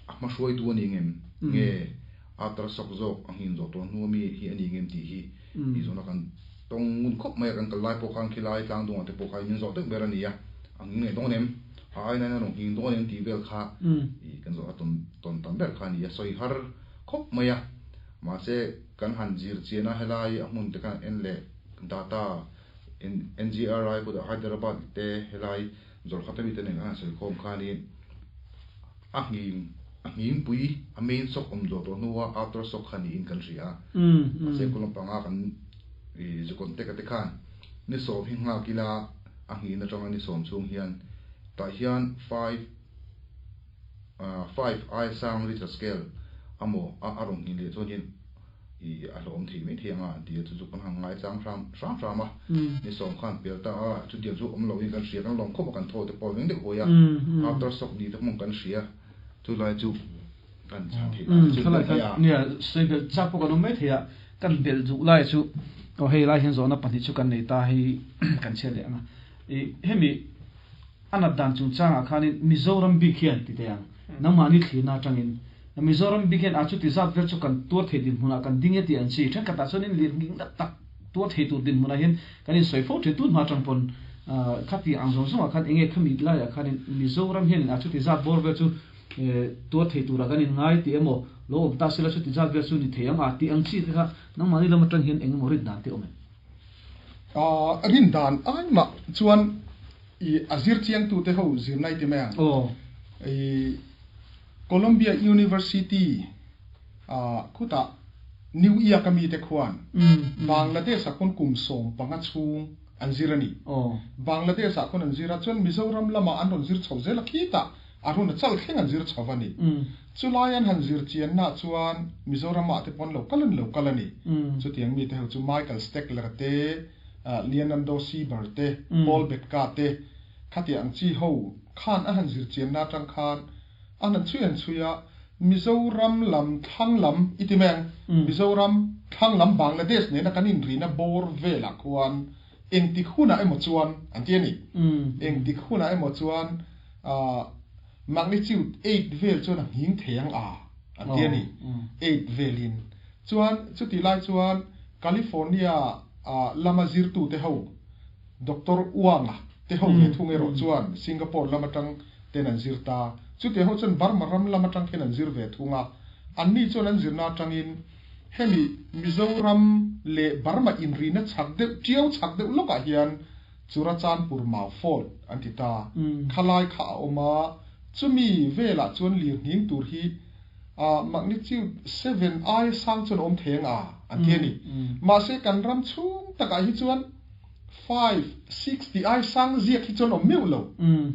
Speaker 4: a hmahruaitu a ni ngem nge a tar sawk zawk a nghin zawh tawh hnu ami hi a ni ngem tih hi ih zawhna kan tawng ngun khawp mai a, kan kal lai pawh khan khilai tlangdungah te pawh kha min zawh deuh ber a ni a, a nghing leh dawn em? A aina in a rawn nghing dawn em tih vel kha ih kan zawh a tawn tawn tam ber kha a ni a, sawi har khawp mai a. Mahse kan han zir chian a helai a hmun te khan en leh data NGRI kutah Hyderabad te helai Jorhat ami te nen khan han sawi khawm khanin a nghing a nghing pui a main shock awm zawh tawh hnua after shock kha niin kan hria a. Mahse kawng lampanga kan ih zu contact a te khan ni sawm hi nghak ila a nghin atanga ni sawm chhung hian tah hian five five ai sang Richter scale amaw a a rawn nghin leh chuanin ih a hlawm thei mai thei anga an ti a, chu chu kan han ngai chang hram hram hram a, ni sawm khan pel ta a, chutiang chu awm loin kan hria kan lawm khawp a kan thaw te pawh veng deuh hawi a, after shock ni te pawh kan hria chulai chu kan chhan theih dan chu
Speaker 1: deuh mai a. Nia, sawi belh chak pawh kan awm mai thei a, kan belh duh lai chu aw hei lai hian zawhna pahnih chu kan nei ta hei kan chhiat leh ang a, ih hemi a nat dan chungchangah khanin Mizoram bik hian ti teh ang, nangmahni thlirna atangin Mizoram bik hian a chuti zat vel chu kan tuar thei dinhmunah kan ding e tih an chi, thenkhatah chuanin lirnghing nat tak tuar thei tur dinhmunah hian kan insawi fo thin, tun hma atang pawn khati ang zawng zawngah khan enge khami laiah khanin Mizoram hianin a chuti zat bawr vel chu tuar thei turah kan inngai tih emaw lo awm ta sela chuti zat vel chu ni thei ang a tih ang chi te kha nangmahni lam atang hian eng emaw rin dan te awm em?
Speaker 2: Rin dan ai mah chuan i a zir chiang tu te ho zirna i ti mai ang. I Columbia University khutah New York a mi te khuan Bangladesh ah khawn kum 15 chhung an zir a ni. Bangladesh ah khawn an zir a, chuan Mizoram lamah an rawn zir chho zel a, khitah Arunachal thleng an zir chho a ni. Chulai an han zir chiannaah chuan Mizoramah te pawh an lo kal an lo kal a ni. Chutiang mite ho chu Michael Steckler te, Leonardo Sieber te, Paul Betka te khatiang ang chi ho khan an han zir chianna atang khan an han chhui an chhui a, Mizoram lam thlang lam i ti mai ang, Mizoram thlang lam Bangladesh nena kan inrina bawr velah khuan engtik hunah emaw chuan an ti a ni. Engtik hunah emaw chuan Magnitude 8 vel chuan a nghing thei ang a, an ti a ni. 8 velin. Chuan chutih lai chuan California lama zirtute ho Doctor Wang-a te ho ve thung erawh chuan Singapore lam atang ten an zir ta. Chutiang ho chuan Burma ram lam atang khian an zir ve thung a. Anni chuan an zirna atangin hemi Mizoram leh Burma inrina chhak deuh, tiau chhak deuh lawkah hian Churachandpur Mau Fault an ti ta. Khalai kha a awm a, chumi velah chuan lirnghing tur hi magnitude 7 aia sang chuan a awm thei ang a, an ti a ni. Mahse kan ram chhung takah hi chuan 5, 6 tih aia sang ziak hi chuan awm meuh lo,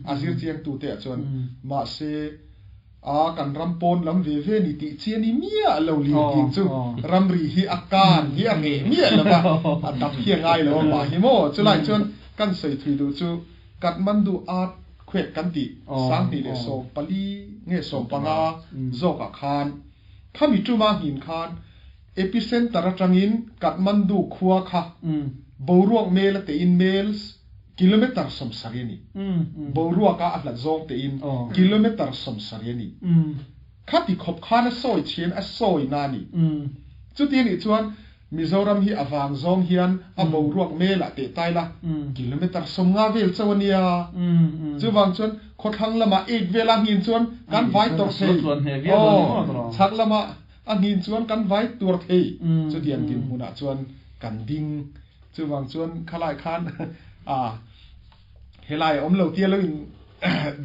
Speaker 2: a zir chiangtute ah chuan. Mahse. A kan ram pawn lam ve ve ni tih chi a ni miah lo lirthing chu ramri hi a kan hi a reh miah lo va, a dap hi a ngai lo a mah hi maw. Chulai chuan kan sawi thui duh chu Kathmandu earthquake kan tih 2014 nge 15 zawkah khan khami tuma nghin khan epicenter atangin Kathmandu khua kha boruak mel a tein mels Kilometer 70 a ni. Boruaka a hlat zawng tein kilometer 70 a ni. Khati khawp khan a sawi chhian a sawi na a ni. Chuti a nih chuan Mizoram hi a vang zawng hian a boruak melah teh tai la, kilometer 50 vel chauh a nia. Chuvang chuan khawthlang lamah 8 vela nghin chuan kan vai tawrh thei. Aw, chhak lamah a nghin chuan kan vai tuar thei. Chutiang dinhmunah chuan kan ding. Chuvang chuan khalai khan a helai a awm lo tia lo in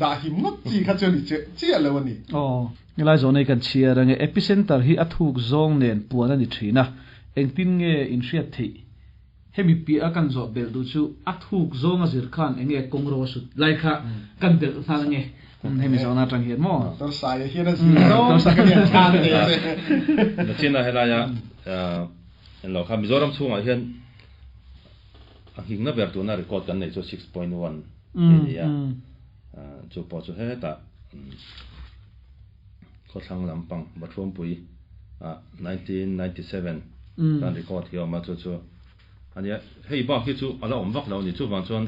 Speaker 2: dah him ngawt chi kha chuan i che chiah lo a ni.
Speaker 1: Aw. Helai zawh nei kan chhiar ange. Epicenter hi a thuk zawng nen puan a ni thin a, engtin nge in hriat theih? Hemi piah a kan zawh belh duh chu a thuk zawng a zir khan enge kawng ro a sut lai kha kan belh nghal ange. Hemi zawhna atang hian maw?
Speaker 2: Doctor Saia hian a zir zawng tak a nia chhan te che.
Speaker 3: Nachina helaia En lo kha Mizoram chhungah hian a nghingna ber tuna record kan neih chu 6.1 tih a ni a, chu pawh chu hetah khawthlang lampang Bathruampui ah 1997 kan record hi a awm a, chu chu a nia. Hei bak hi chu a la awm vak lo a ni, chuvang chuan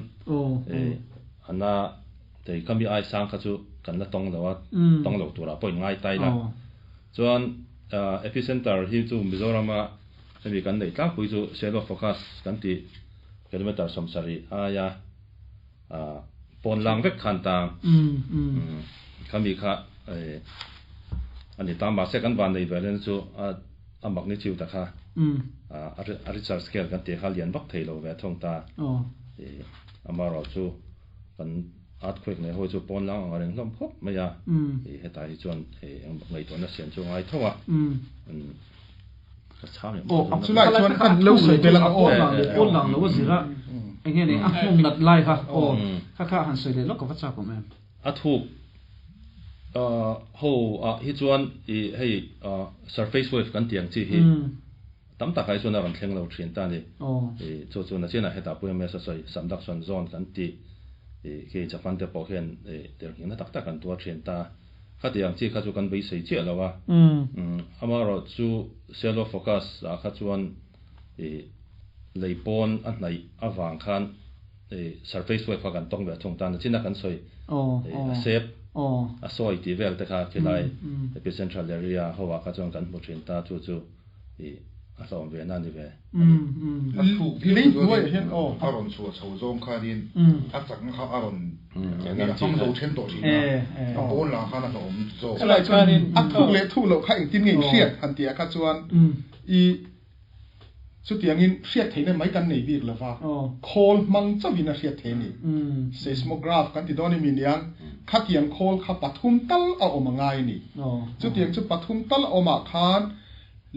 Speaker 3: ana tei kami ai sang kha chu kan la tawng lo a, tawng lo turah pawh in ngai tai la. Chuan Epicenter hi chu Mizorama hemi kan neih tlangpui chu shallow focus kan tih kilometer 70 aia pawn lang vek khan tang khami kha a ni ta. Mahse kan van nei ve len chu a magnitude a kha a Richter scale kan tih kha lian vak thei lo ve a thawng ta. Amaherawhchu chu kan Earthquake nei ho chu pawn lang ang a reng hlawm khawp mai a, hetah hi chuan ngaihtuahna siam chu a ngai tho a. Ka chhang em
Speaker 1: aw, chulai chuan kan lo sawi belh ang aw. Pawn lang lo a zir a, eng nge ni a hmung nat lai kha aw, kha kha han sawi leh lawk ka va chak awm em.
Speaker 3: A thuk ho ah hi chuan hei surface wave kan tih ang chi hi tam takah hi chuan a rawn thleng lo thin ta a ni. Chu chu nachinah hetah pawh hian Mesa sawi subduction zone kan tih khi Japan te pawh hian tirhnghina tak tak an tuar thin ta. Khati ang chi kha chu kan beisei chiah lo a. Amaherawh chu shallow focus ah kha chuan lei pawn a hnaih avang khan surface wave kha kan tawng ve thung ta. Nachina kan sawi a sep a sawi tih vel te kha khilai epicentral area ho ah kha chuan kan hmu thin ta. Chu chu a hlawm ve na a ni ve a ni.
Speaker 4: A thuk viau chuanin a rawn chhuah chho zawng khanin a chakna kha a rawn a hmang zo then tawh thin a, a pawn lah khan a hlawm zawk.
Speaker 2: Chulai chuan a thuk leh thuk loh kha engtin nge hriat han tih ah kha chuan i chutiangin hriat theihna mai kan nei bik lova, khawl hmang chauhin a hriat theih a ni. Seismograph kan ti dawn emi niang, khatiang khawl kha pathum tal a awm a ngai a ni. Chutiang chu pathum tal a awmah khan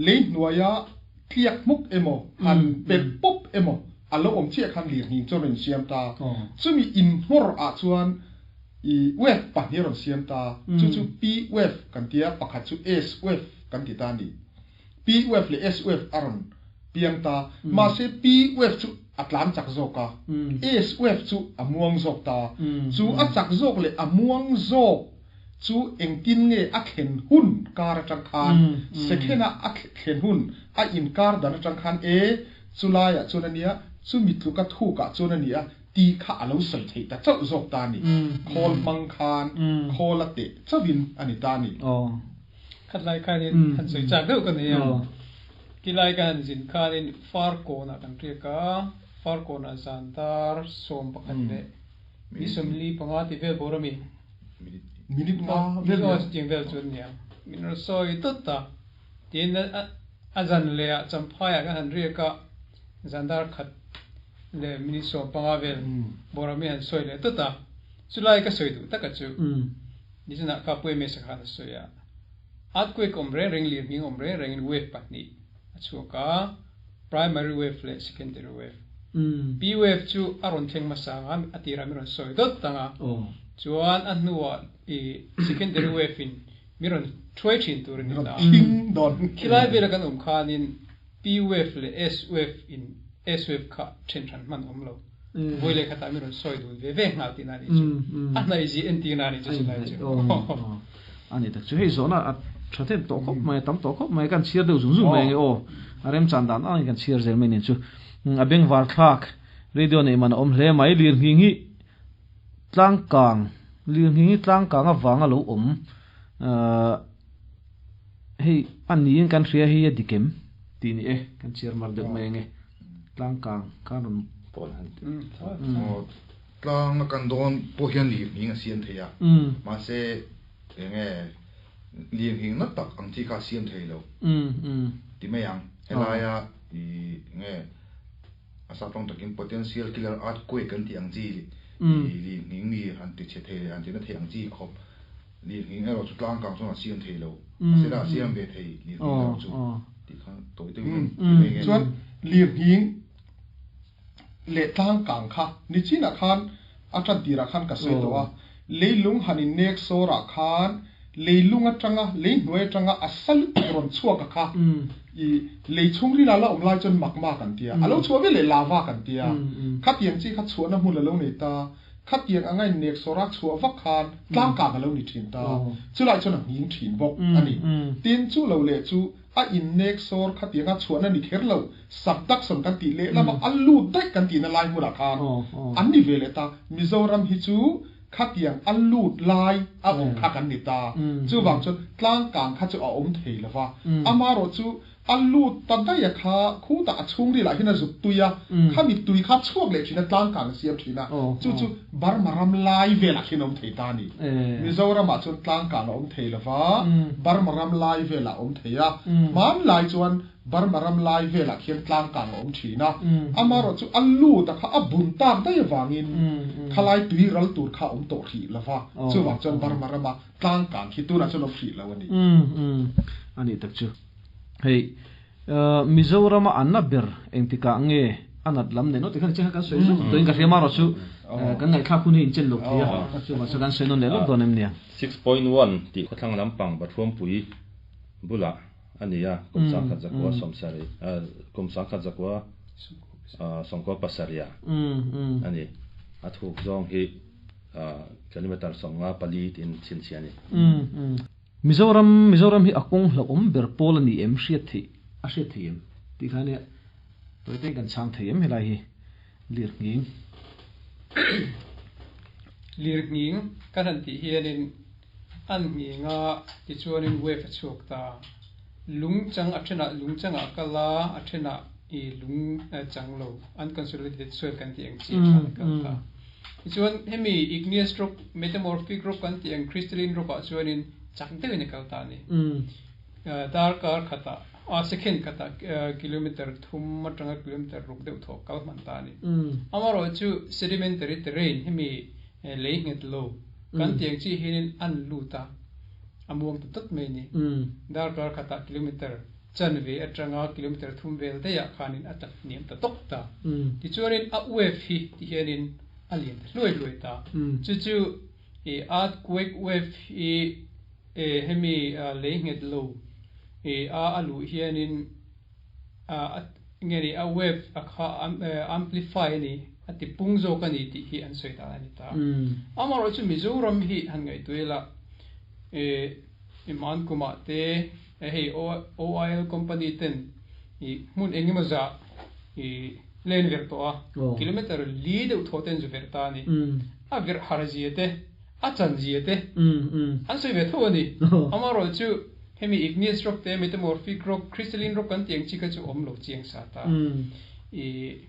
Speaker 2: Lei hnuaia tliak hmuk emaw, han pet pawp emaw a lo awm chiah khan lirnghing chu a rawn insiam ta. Chumi inhmawr ah chuan i wave pahnih a rawn siam ta. Chu chu P wave kan ti a, pakhat chu S wave kan ti ta a ni. P wave leh S wave a rawn piang ta. Mahse P wave chu a tlan chak zawk a, S wave chu a muang zawk ta. Chu a chak zawk leh a muang zawk chu engtin nge a thlen hun kar atang khan, second-a a thlen hun a inkar dan atang khan e, chulaiah chuan a nia, chumi tluka thukah chuan a nia tih kha a lo sawi theih ta chauh zawk ta a ni. Khawl hmang khan khawl a teh chauhin a ni ta a ni.
Speaker 5: Khat lai khanin han sawi chak deuh ka nei a, kilai ka han zin khanin Farkawnah kan riak a, Farkawnah zan dar 11 leh ni 45 tih vel bawr a mi.
Speaker 2: Minute nga vel
Speaker 5: nia. Chutiang vel chu an nia. Min rawn sawi tawt a. Tin a zan leh ah Champhaiah kan han riak a, zan dar khat leh minute 15 vel bawrah min han sawi leh tawt a. Chulai ka sawi duh taka chu nizanah ka pu MS-a khan a sawi a. Earthquake awm reng reng, lirnghing awm reng rengin wave pahnih a chhuak a, primary wave leh secondary wave. P wave chu a rawn thleng hmasa ang a, a tirah min rawn sawi dawt ang a, chuan a hnuah i secondary wave in Mi ron thuai thin tur ni ta.
Speaker 2: Thing don.
Speaker 5: Khilai vela kan om khanin P wave le S wave in S wave kha then than man om lo. Voi le khata mi ron soi dun ve ve ngal ti na ni chu. A nai ji en ti na ni chu lai chu.
Speaker 1: Ani tak chu hei zona a thatem to khop mai tam to khop mai kan chhiar deuh zung zung mai nge o a rem chan dan ang kan chhiar zel mai nen chu a beng var thlak radio nei man om hle mai lir nghing hi tlang kang lir nghing hi tlang kang awanga lo om hei an niin kan hria hi a dikem ti ni e kan chhiar mar deuh mai nge tlang kang kan ron
Speaker 3: pol han
Speaker 4: tlang kan don po hian lir nghing a siam theia ma se nge lir nghing na tak ang chi kha siam thei lo ti mai ang helaya i nge asa tong takin potential killer earthquake kan ti ang chi li nghing ni han ti che thei han ti na thei ang chi khop li nghing ero chu tlang kang chuan a siam thei lo se da siam ve thei li nghing chu ti kha toi te
Speaker 2: chuan lir nghing le tlang kang kha ni china khan atan tira khan ka soi to a leilung hanin nek sora khan leilung atanga leinuai atanga asal ron chuak kha i leichung ri la la om lai chon makma kan tia alo chua ve le lava kan tia kha tiang chi kha chua na hmun lo nei ta kha tiang angai nek sora chua vak khan tlang ka ka lo ni thin ta chulai chon a nging thin bok ani tin chu lo le chu a in nek sor kha tiang a chua na ni kher lo subduction kan ti le lama alu dai kan ti na lai mu ra khan an ni ve le ta Mizoram hi chu kha tiang alu lai a om kha kan ni ta chu wang chon tlang kang kha chu a om thei lawa amaro chu alu ta dai kha khu ta chung ri la hina zuk tuya kha mi tui kha chuak le thina tlang kang siam thina chu chu Barmaram lai ve la khinom thei ta ni Mizoram a chon tlang kang om thei lawa Barmaram lai ve la om theia man lai chuan Barmaram lai ve la khian tlang kang om thina amaro chu alu ta kha abun tak dai wangin khalai tui ral tur kha om to thi lawa chu wang chon Barmarama tlang kang khi tu na chon om thi lawani
Speaker 1: ani tak chu hei Mizoram anna ber engtika nge anat lam ne no ti khan che kan soi zu to in ka hriama ro chu kan ngai kha khun hi in chen lo thia chu ma sagan soi non le lo donem nia
Speaker 3: 6.1 ti khothlang lampang bathrom pui bula ania kumsa khat zakwa somsari kumsa khat zakwa songko pasaria ani athuk zong hi kilometer songa pali tin chin chiani
Speaker 1: Mizoram hi akong hla om ber pol ani em hriat thi a hriat thi em ti khane toite kan chang thei em helai hi lir nging
Speaker 5: lir nging kan han ti hianin an nginga ti chuanin wave chuak ta lungchang athena lungchanga kala athena i lung changlo unconsolidated soil kan ti ang chi than kal ta chuan hemi igneous rock metamorphic rock kan ti ang crystalline rock a chuanin changte ni kal ta ni dar kar khata a second khata kilometer thum atanga kilometer ruk deuh tho kal man ta ni amaro chu sedimentary terrain hemi lei nget lo kan tiang chi hinin an lu ta amuang ta tat mai ni dar kar khata kilometer chanve atanga kilometer thum vel te ya khanin atak niam ta tok ta ti chuanin a wave hi ti hianin alien hloi hloi ta chu chu e earthquake wave i hemi lei nget lo e a alu hianin a ngeri a wave a kha amplify ni ati pungzo ka ni ti hi an soi ta ani ta amaro chu Mizoram hi han ngai tuela e iman kuma te hei OIL company ten i mun engemaw za i len ver to a kilometer li deuh tho ten zu ver ta ni a ver harji te a chanji te an soi ve tho ani amaro chu hemi igneous rock te metamorphic rock crystalline rock kan tiang chi ka chu om lo chiang sa ta i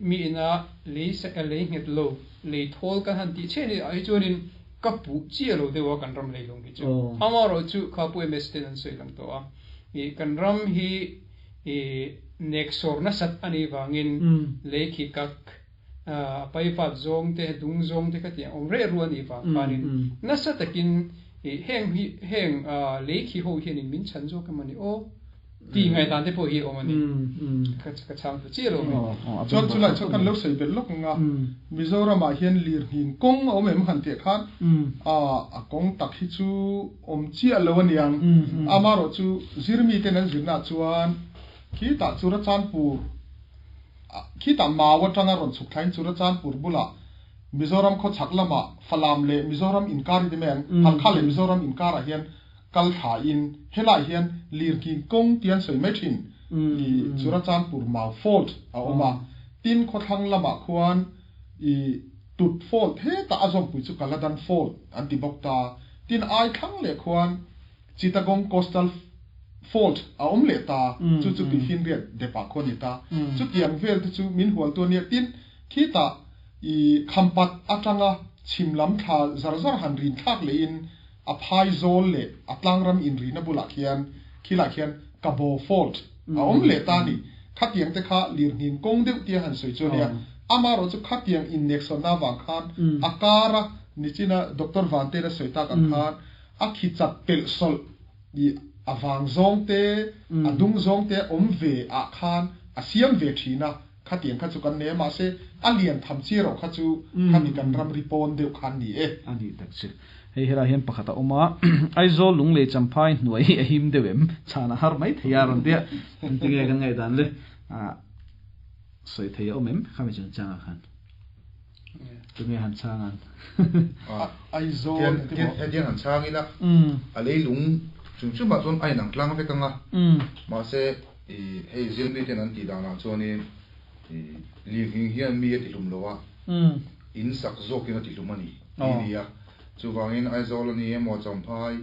Speaker 5: mi ina lei sa lei nget lo lei thol kan han ti che ni ai chuanin ka pu chi lo dewa kan ram lei long ki chu amaro chu kha pu ms ten an soi lang to a i kan ram hi i nek sor na sat ani wangin lei khi kak pai fat zong te dung zong te ka ti om re ruan i wa panin na sat takin i heng hi heng lei khi ho hian in min chan zo ka mani o Ti ngai dan te pawh hi awm a ni. Ka ka chhang fuh chiah lo mai.
Speaker 2: Chuan chulai chuan kan lo sawi belh lawk ang a, Mizoram ah hian lirnghing kawng a awm em han tih khan a kawng tak hi chu awm chiah lo a niang. Amaherawh chu zirmi ten an zirna ah chuan khitah Churachandpur khitah Mau atanga rawn chhuk thlain Churachandpur bulah Mizoram khawchhak lamah Falam leh Mizoram inkar hi ti mai ang, Halkha leh Mizoram inkarah hian kal thlain helaiah hian lirnghing kawng tih an sawi mai thin i Churachandpur Mau Fault a awm a, tin khawthlang lamah khuan i Tut Fault hetah a zawmpui chu Kaladan Fault an ti bawk ta, tin ai thlang leh khuan Chittagong Coastal Fault a awm leh ta, chu chu Tuifinriat depah khuan ni ta, chutiang vel te chu min hualtu a nia, tin khitah i Khampat atanga chhim lam thla zar zar han rin thlak lehin a phai zawl leh a tlangram inrina bulah khian khilai khian Kabo Fault a awm leh ta a ni. Khatiang te kha lirnghin kawng deuh tia han sawi chu a nia. Amaherawh chu khatiang inneksawnna avang khan a kara nichina Doctor Vantena sawi tak ang khan a khi chat pelh sawlh i a vang zawng te, a dung zawng te awm ve ah khan a siam ve thin a. Khatiang kha chu kan nei a, mahse a lian tham chi erawh kha chu khami kan ramri pawn deuh khan ni e.
Speaker 1: A nih tak chu. Hei helai hian pakhat a awm a, Aizawl Lunglei Champhai hnuai hi a him deuh em? Chhan a har mai thei a rawn tia. Engtinge kan ngaihdan le? Sawi thei a awm em khami chungchangah khan? Tunge han chhang an?
Speaker 2: Aizawl
Speaker 4: Hetiang han chhang ila, a leilung chung chungah chuan a inang tlang vek ang a, mahse hei zirmi ten an tih danah chuanin lirnghing hian mi a tihlum lo a, in sak zawkin a tihlum a ni tih a ni a. Chuvangin Aizawl a ni emaw Champhai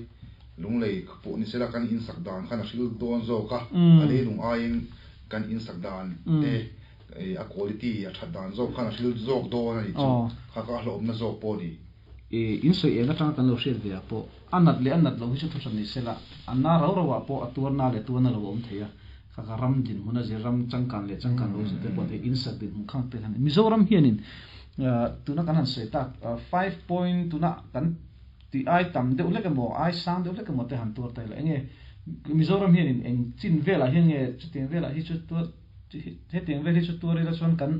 Speaker 4: Lunglei pawh ni sela kan in sak dan khan a hril dawn zawk a, a leilung aiin kan in sak dan te a quality a that dan zawk khan a hril zawk dawn a nih chu, kha kha a hlauhawmna zawk pawh a ni.
Speaker 1: In sawi eng atanga kan lo hriat ve ah pawh a nat leh a nat loh hi chu thuhran ni sela, a na rau rau ah pawh a tuarna leh tuarna lo a awm thei a, kha kha ram dinhmun a zir, ram changkan leh changkan lo zir te pawh an in sak dinhmun khang te khan Mizoram hianin tuna kan han sawi tak 5 point tuna kan tih ai tam deuh hlek emaw ai sang deuh hlek emaw te han tuar ta ila enge Mizoram hianin eng chin velah hian nge chutiang velah hi chu tuar Hetiang vel hi chu tuar ila chuan kan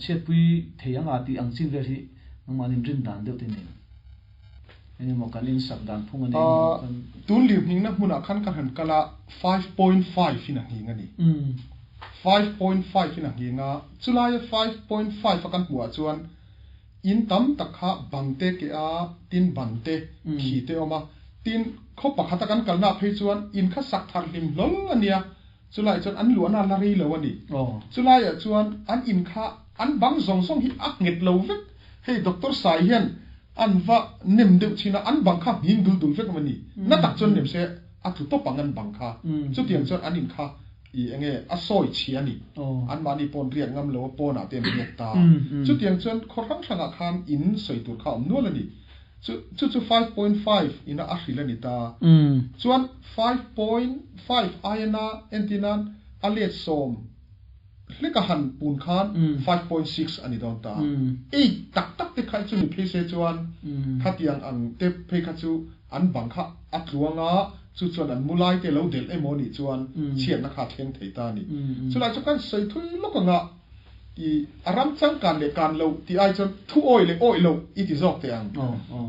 Speaker 1: chhiatpui thei ang a tih ang chin vel hi nangmah nin rin dan deuh te nen engemaw kan insak dan phung a ni emaw kan.
Speaker 2: Tun lirnghingna hmunah khan ka han kal a, 5.5 in a nghing a ni. 5.5 in a nghing a, chulaia 5.5 a kan hmuhah chuan in tam tak kha bang te ke a, tin ban te, khi te awm a, tin khaw pakhata kan kalnaah phei chuan in kha sak thar hlim hlawl a nia. Chulaiah chuan an luahna la rei lo a ni. Chulaiah chuan an in kha an bang zawng zawng hi a nghet lo vek. Hei Doctor Sai hian an va nem deuh chin a, an bang kha nghing dul dul vek a ni. Na tak chuan nem se a tlu tawp ang an bang kha. Chutiang chuan an in kha i enge a sawi chhia a ni. Anmahni pawn riak ngam lo a pawnah te an riak ta. Chutiang chuan khaw hrang hrangah khan in sawi tur kha a awm nual a ni. Chu chu chu 5.5 ina a hrilh a ni ta. Chuan 5.5 aia entir nan a let sawm hlek a han pun khan 5.6 a ni dawn ta. Eight tak tak te kha chu ni phei se chuan khatiang ang te phei kha chu an bang kha a tluang a, chu chuan an mu lai te lo delh emaw nih chuan chhiatna kha a thleng thei ta a ni. Chulai chu kan sawi thui lawk ang a. I a ram changkan leh kan loh tih ai chuan thu awi leh awih loh i ti zawk teh ang.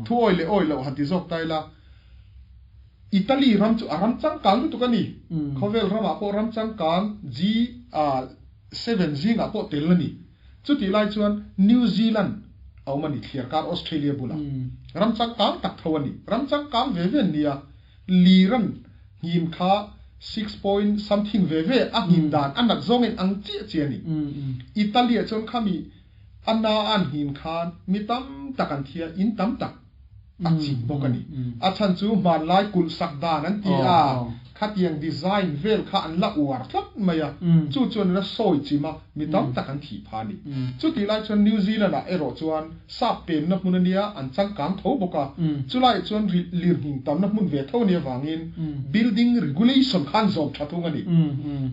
Speaker 2: Thu awi leh awih loh han ti zawk ta ila, Italy ram chu a ram changkang lutuk a ni. Khawvel ramah pawh ram changkang G seven zingah pawh tel a ni. Chutih lai chuan New Zealand a awm a ni, thliarkar Australia bulah. Ram changkang tak tho a ni. Ram changkang ve ve an nia. Liran nghim kha 6 point something ve ve a nghim dan a nat zawngin ang chiah chiah a ni. Italy ah chuan khami a na an nghim khan mi tam tak an thi a, in tam tak a chim bawk a ni. A chhan chu hmanlai kulh sak dan an ti a, khatiang design vel kha an la uar tlat mai a, chu chuan an la sawi chim a, mi tam tak an thih phah a ni. Chutih lai chuan New Zealand ah erawh chuan sap pemna hmun a nia, an changkang tho bawk a, chulaiah chuan lirnghing tamna hmun ve tho a nih avangin building regulation kha an zawm tha thung a ni.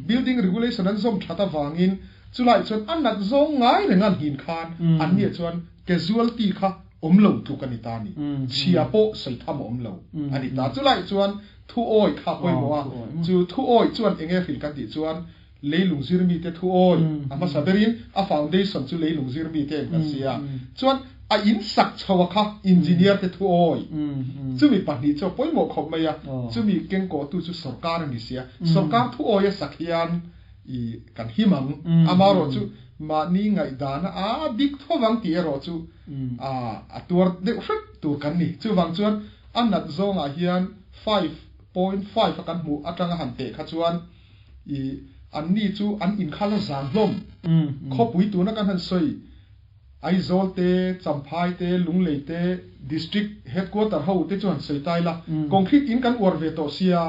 Speaker 2: Building regulation an zawm that avangin chulaiah chuan a nat zawng ngai reng an nghin khan an nia chuan casualty kha. awm lo tluk a ni ta a ni. Chhia pawh sawi tham a awm lo a ni ta. Chulai chuan thu awi kha pawimawh a, chu thu awi chuan eng nge hrilh kan tih chuan leilung zir mite thu awi a hmasa berin a foundation chu leilung zir mite em kan si a, chuan a in sak chho a kha engineer te thu awi chumi pahnih chu a pawimawh khawp mai a, chumi kengkawhtu chu sorkar a ni si a, sorkar thu awi a sak hian i kan him ang, amaherawh chu mahni ngaihdana a dik thovang tih erawh chu a tuar deuh hrep tur kan ni. Chuvang chuan a nat zawngah hian 5.5 a kan hmuh atanga han teh kha chuan i anni chu an inkhal a zang hlawm. Khawpui tuna kan han sawi Aizawl te, Champhai te, Lunglei te, District Headquarter ho te chu han sawi ta ila, concrete in kan uar ve tawh sia,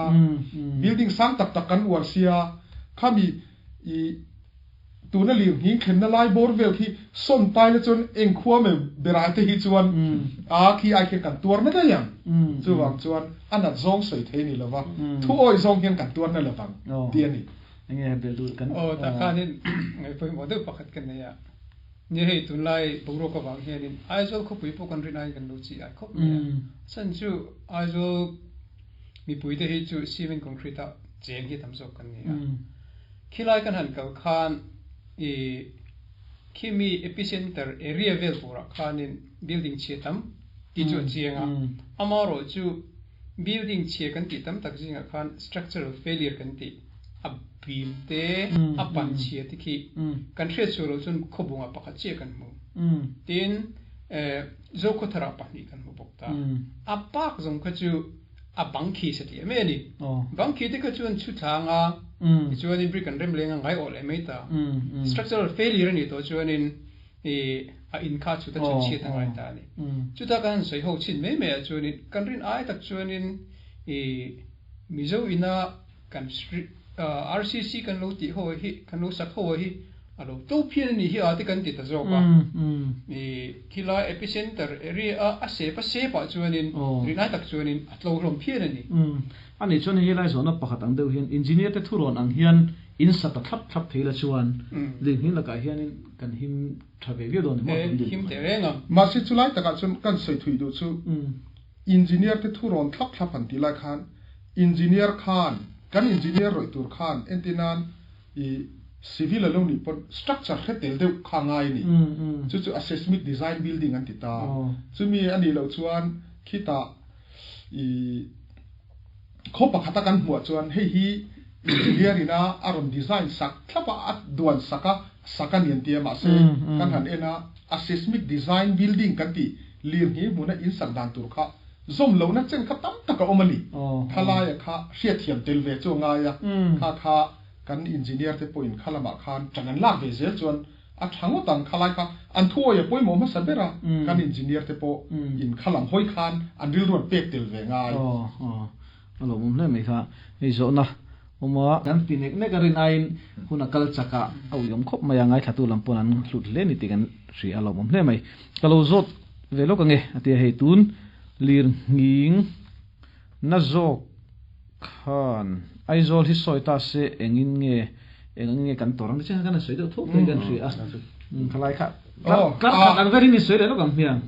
Speaker 2: building sang tak tak kan uar sia, khami i tuna lirnghing thlenna lai bawr vel khi sawn tai la chuan eng khua mai berai te hi chuan a khi ai khian kan tuar na daih ang. Chuvang chuan a nat zawng sawi thei a ni lova, thu awih zawng hian kan tuar na lovang tih a ni.
Speaker 1: Enge bel duh kan.
Speaker 5: Aw tah khanin ngaihpawimawh deuh pakhat ka nei a. Ni hei tunlai boruak avang hianin Aizawl khawpui pawh kan rin aiin kan lo chi ai khawp mai a. Chhan chu Aizawl mipuite hi chu cement concrete a cheng hi tam zawk kan ni a. Khilai kan han kal khan i khimi epicenter area vel turah khanin building chhia tam tih chu a chiang a. Amaherawhchu building chhia kan tih tam tak zingah khan structural failure kan tih a beam te a ban chhia te khi kan hriat sual loh chuan khawbungah pakhat chiah kan hmu. Tin Zokhawtharah pahnih kan hmu bawk ta. A bak zawng kha chu a bang khi sa tih em em a ni. Bang khi te kha chuan chhu thlang a, tichuanin brick an rem leng a ngai awh leh mai ta. Structural failure a nih tawh chuanin a in kha chhut a chhut chhiat a ngai ta a ni. Chuta kan han sawi ho chhin mai mai ah chuanin kan rin ai tak chuanin Mizo ina kan RCC kan lo tih ho hi, kan lo sak ho hi a lo to phian a nih hi a te kan ti ta zawk a. Khilai epicenter area a a sep a sep ah chuanin rinai tak chuanin a tlo hlawm phian a ni.
Speaker 1: A nih chuan hei helai zawhna pakhat ang deuh hian engineer te thurawn ang hian in sa ta thlap thlap thei la chuan lirnghing lakah hianin kan him tha ve viau dawn ni maw?
Speaker 5: Him teh reng ang.
Speaker 2: Mahse chulai takah chuan kan sawi thui duh chu Engineer te thurawn thlap thlap han tih lai khan engineer khan kan engineer rawih tur khan entir nan i civil a lo nih pawn structure hre tel deuh kha ngai a ni. Chu chu a seismic design building an ti ta. Chumi a nih loh chuan khitah i khaw pakhata kan hmuh ah chuan hei hi engineer ina a rawn design sak thlap a, a duan sak a, sak a ni an ti a mahse kan han en a a seismic design building kan tih lirnghing hmuna in sak dan tur kha zawm lohna chen kha tam tak a awm a ni. Khalaia kha hriatthiam tel ve chu a ngai a, kha kha kan engineer te pawhin kha lamah khan tan an lak ve zel chuan a tha ngawt ang. Khalai kha an thuawi a pawimawh hmasa ber a, kan engineer te pawh in kha lam hawi khan an rilru an pek tel ve ngai.
Speaker 1: Aw aw a lawmawm hle mai kha hei zawhna awm a. Kan ti nek nek a rin aiin hun a kal chak a, a uiawm khawp mai a, ngaithlatu lam pawn an hlut hle ni tih kan hria a lawmawm hle mai. Ka lo zawt ve lawk ange a ti a, hei tun lir nghing na zawk khan Aizawl hi sawi ta se engin nge eng ang nge kan tawr ang tichuan kan sawi deuh thuk thei kan hria a, khalai kha kar khat ang verin i sawi leh lawk ang hmiang.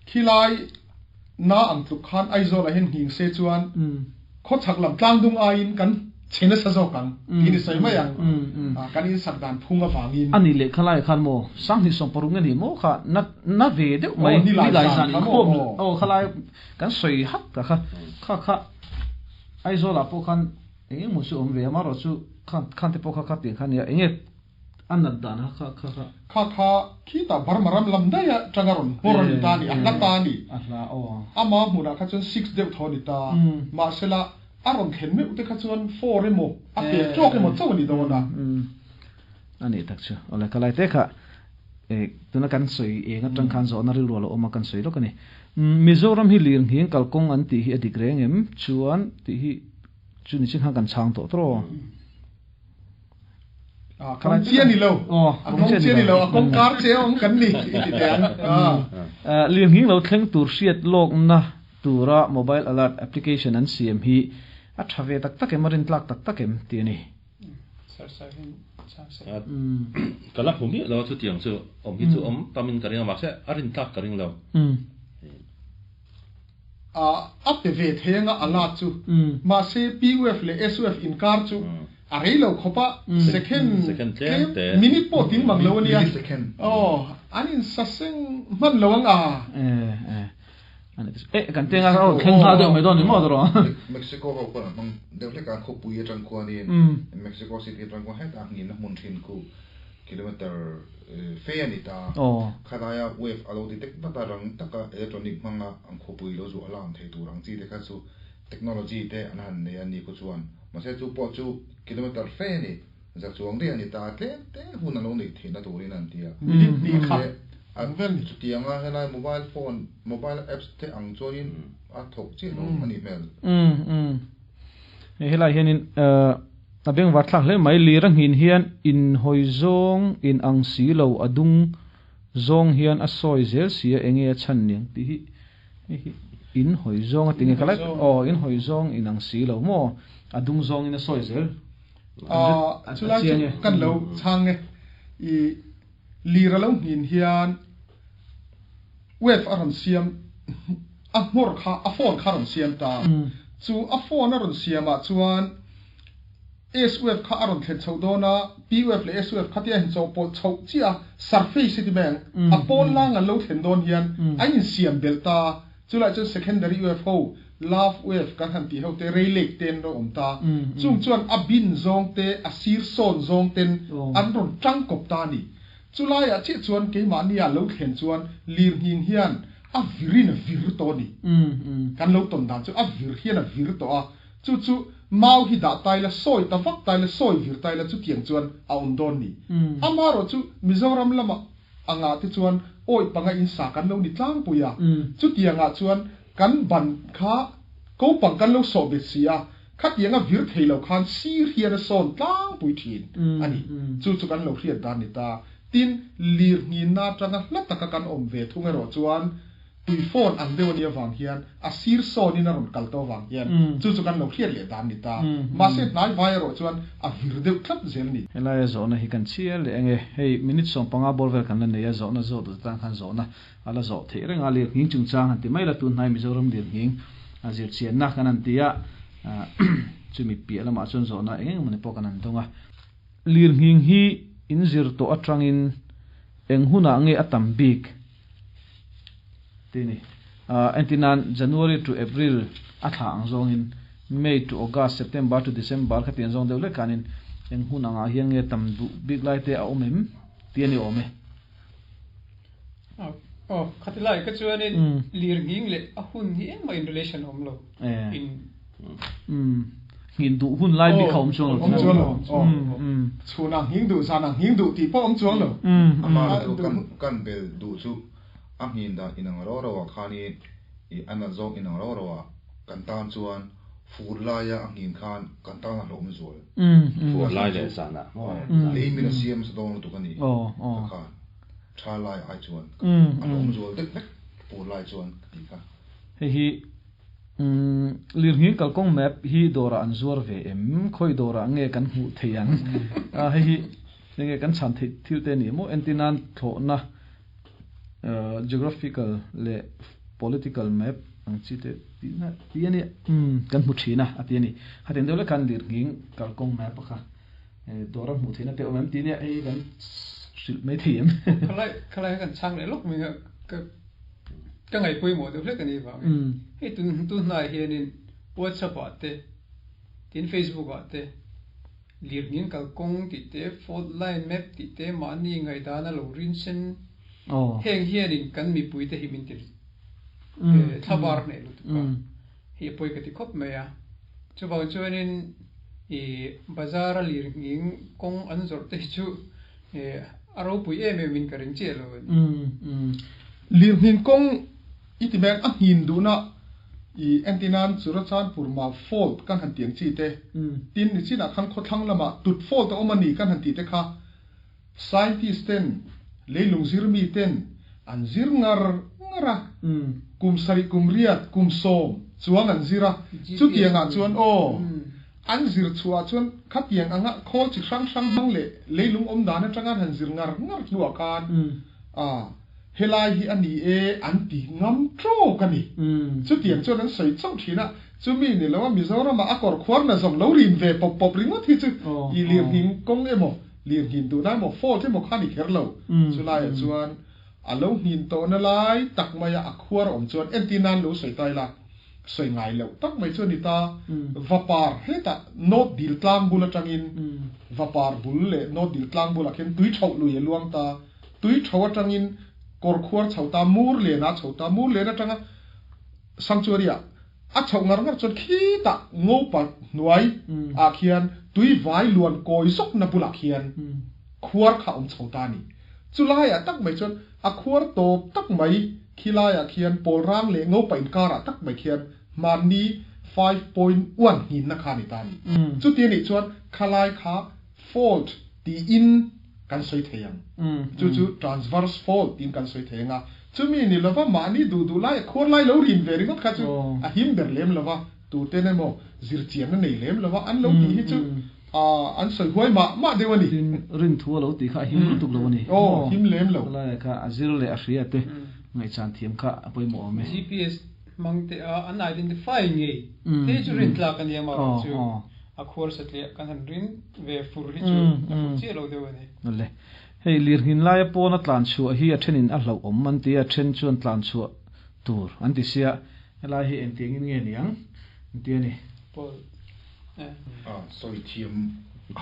Speaker 2: Khilai na ang tluk khan Aizawl ah hian nghing se chuan khawchhak lam tlangdung aiin kan chhe nasa zawk ang tih ni sawi mai ang. Kan insak dan phung avangin.
Speaker 1: A nih leh khalai khan maw Sanghnih sawmparuk nge ni maw kha na na ve deuh mai
Speaker 2: ni lai zan
Speaker 1: inkhawm aw khalai kan sawi hat ka kha kha kha Aizawl ah pawh khan eng eng maw chu awm ve a marawh chu khan khan te pawh kha kha tih kha nia eng nge A nat dan kha kha kha kha.
Speaker 2: Kha kha khitah Burma ram lam daih a tang a rawn hmawr a ni ta a ni, a hla ta a ni.
Speaker 1: A hla aw.
Speaker 2: Ama hmunah kha chuan six deuh thaw a ni ta. Mahsela a rawn thlen meuh te kha chuan four emaw a pek tawk emaw chauh a ni dawn a.
Speaker 1: A nih tak chu. Awle ka lai te kha tuna kan sawi eng atang khan zawhna rilru a lo awm a kan sawi lawk a ni. Mizoram hi lirnghing kalkawng an tih hi a dik reng em? Chuan tih hi chu ni chin khan kan chhang tawh tawh aw.
Speaker 2: A kawng chi a ni lo. A kawng chi a ni lo. A kawng kar che awm kan ni i ti teh ang.
Speaker 1: Lirnghing lo thleng tur hriat lawkna tura mobile alert application an siam hi a tha ve tak tak em, a rintlak tak tak em tih a ni.
Speaker 5: Sir sir hian chhang se.
Speaker 3: Ka la hmu miah lo a chutiang chu awm hi chu awm tam in ka ring a mahse a rin tlak ka ring lo.
Speaker 2: A pe ve thei anga a la chu mahse PUF leh SUF inkar chu a rei lo khawp a second tlem minute pawh ting mang lo ania aw an insaseng hman lo ang a.
Speaker 1: Eh kan tenga ro thleng nghal deuh mai dawn ni maw tawh rawh.
Speaker 4: Mexico ho pawn an hmang deuh hlek a, khawpui atang khuanin Mexico City atang khuan hetah ngin a hmun thin khu kilometer fe a ni ta. Khalaia wave a lo detect vat a, rang taka electronic hmanga an khawpui lo zuah lam thei tur ang chi te kha chu technology te an han nei a ni khu chuan. Mahse chu pawh chu kilometer fe a ni. Za chuang daih a ni ta, tlem te hun a lo neih theihna turin an ti a.
Speaker 2: Mahse,
Speaker 4: an chutianga helai mobile phone, mobile apps te ang chuanin a thawk chiah lo a nih hmel.
Speaker 1: Hei helai hianin a bengvar thlak hle mai, lir a nghin hian inhawi zawng in ang si lo, a dung zawng hian a sawi zel si a, enge a chhan niang tih hi hei hi inhawi zawng a ti nge ka lai, aw inhawi zawng in ang si lo maw, a dung zawngin a sawi zel.
Speaker 2: Chulai chu kan lo chhang e. I lir a lo nghin hian wave a rawn siam a hmawr kha a phone kha a rawn siam ta. Chu a phone a rawn siam ah chuan S wave kha a rawn thlen chhoh dawn a, P wave leh S wave kha tia in chawhpawlh chhoh chiah a, surface hi ti mai ang, a pawn lang an lo thlen dawn hian a insiam belh ta. Chulai chuan secondary wave ho, love wave kan han tih ho te, rei lake te an rawn awm ta. Chung chuan a bin zawng te, a sir sawn zawng ten an rawn tang kawp ta a ni. Chulaiah chiah chuan keimahnia lo thlen chuan lirnghing hian a virin a vir tawh a ni. Kan lo tawn dan chu a vir hian a vir tawh a, chu chu mau hi dah ta ila, sawi ta vak ta ila, sawi vir ta ila chutiang chuan a awm dawn ni. Amaherawhchu Mizoram lamah Angah te chuan awih panga in sa kan lo ni tlangpui a, chutiangah chuan kan ban kha kopang kan lo sawh bet si a, khatianga vir thei lo khan sir hian a sawn tlangpui thin a ni. Chu chu kan lo hriat dan ni ta. Tin, lirnghinna atanga hla taka kan awm ve thung erawh chuan Tui phone ang deuh a nih avang hian a sir sawnin a rawn kal tawh avang hian chu chu kan lo hriat leh dan ni ta. Mahse hnai vai erawh chuan a vir deuh tlat zel a ni.
Speaker 1: Helaia zawhna hi kan chhiar leh ange. Hei minute 15 bawr vel kan la nei a, zawhna zawh duh tan khan zawhna a la zawh theih reng a. Lirnghing chungchang han ti mai la, tun hnai Mizoram lirnghing a zir chianna kan han ti a, chumi piah lamah chuan zawhna eng eng emawni pawh kan han dawng a. Lirnghing hi in zir tawh atangin eng hunah nge a tam bik? Ti ni. Entirnan January to April a thla ang zawngin May to August, September to December kha tiang zawng deuh lek khanin eng hun angah hian nge tam duh bik lai te a awm em ti a ni awm e.
Speaker 5: Aw, khati lai ka chuanin lirnghing leh a hun hi engmah in relation a awm lo. In.
Speaker 1: Nghin duh hun lai bik kha awm chuang lo.
Speaker 2: Awm chuang lo. Chhunah nghing duh, zanah nghing duh tih pawh awm chuang lo.
Speaker 4: Amah chu kan bel duh chu a nghin dan inang ro ro ah khanin i a nat zawng inang ro ro ah kan tan chuan fur laia a nghin khan kan tan a hlawhawm zual.
Speaker 3: Fur lai leh zanah.
Speaker 4: Lei min a siam sa dawn lutuk a ni. Ka khan tha lai ai chuan a hlawhawm zual deuh vek fur lai chuan ka tih kha.
Speaker 1: Hei hi Lirnghing kalkawng map hi dawrah an zuar ve em? Khawi dawrah nge kan hmuh thei ang? Hei hi enge kan chhan theih thil te a ni maw? Entir nan thlawhna geographical leh political map ang chi te tihna tih a nia kan hmu thin a a ti a ni. Hetiang deuh lek khan lirnghing kalkawng map a kha dawra hmuh theihna te awm em tih nia hei kan hrilh mai thei em?
Speaker 5: Khalai khalai kan chhang leh lawk mai a ka Ka ngaih pawimawh deuh hlek a nih vangin hei tun tun hnaiah hianin WhatsApp ah te tin Facebook ah te lirnghing kalkawng tih te fault line map tih te mahni ngaihdana lo rin sen heng hianin kan mipui te hi min ti thlabar hneh lutuk a, hei a pawi ka ti khawp mai a. Chuvang chuanin i bazar a lirnghing kawng an zawrh te hi chu A ropui em em in ka ring chiah lo a ni.
Speaker 2: Lirnghing kawng i ti mek a nghin duhna i entinan Churachandpur ma fault kan han tih ang chi te, tin nichinah khan khawthlang lamah tut fault a awm a ni kan han tih te kha scientist ten leilung zir mi ten an zir ngar ngar a, kum sarih kum riat kum sawm chuang an zir a, chutiangah chuan aw. An zir chhuah chuan khatiang anga khawl chi hrang hrang hmang leh leilung awm dan atanga an han zir ngar ngar hnuah khan a helai hi a ni e an ti ngam tawk a ni. Chutiang chuan an sawi chauh thin a, chumi ni lo a Mizoram ah a kawr khuar na zawng lo rin ve pawp pawp ringawt hi chu i lirnghing kawng emaw, lirnghin duhna emaw, fault emaw kha a ni kher lo. Chulaiah chuan a lo nghin tawhna lai tak maia a khuar awm chuan entir nan lo sawi ta ila, sawi ngai loh tak mai chu a ni ta. Vapar hetah North Dil tlang bul atangin Vapar bul leh North Dil tlang bulah khian tui chhoh lui a luang ta. Tui tho atangin kawr khuar chho ta, mur len a chho ta. Mur len atanga sanctuary ah a chhoh ngar ngar chuan khitah ngopa hnuai ah khian tui vai luan kawi zawkna bulah khian khuar kha a awm chho ta a ni. Chulaiah tak mai chuan a khuar tawp tak mai khilaiah khian Pawlrang leh Ngopa inkarah tak mai khian hmanni 5.1 nghinna kha a ni ta a ni. Chuti anih chuan khalai kha fault tiin kan sawi thei ang. Chu chu transverse fault tiin kan sawi thei ang a. Chumi ni lova mahni duh duh lai a khuar lai lo rin ve ringawt kha chu a him ber lem lova, tuten emaw zirchianna nei lem lova an lo tih hi chu an sawi huai mah mah deuh a ni.
Speaker 1: Tin, rin thu a lo tih kha a him lutuk lo a ni.
Speaker 2: Aw, him lem lo.
Speaker 1: Helaiah kha a zir leh a hria te ngaihchan thiam kha a pawimawh awm e.
Speaker 5: GPS hmang te a an identify ngei te chu rin tlak a nia marawh chu a khuar satliah kan han rin ve fur hi chu a fuh chiah lo deuh a ni.
Speaker 1: Awle. Hei lirnghin laia pawna tlan chhuah hi a thenin a hlauh awm an ti a, then chuan tlan chhuah tur an ti sia. Helai hi engtiangin nge niang an ti a ni.
Speaker 5: Pawl e.
Speaker 4: A sawi thiam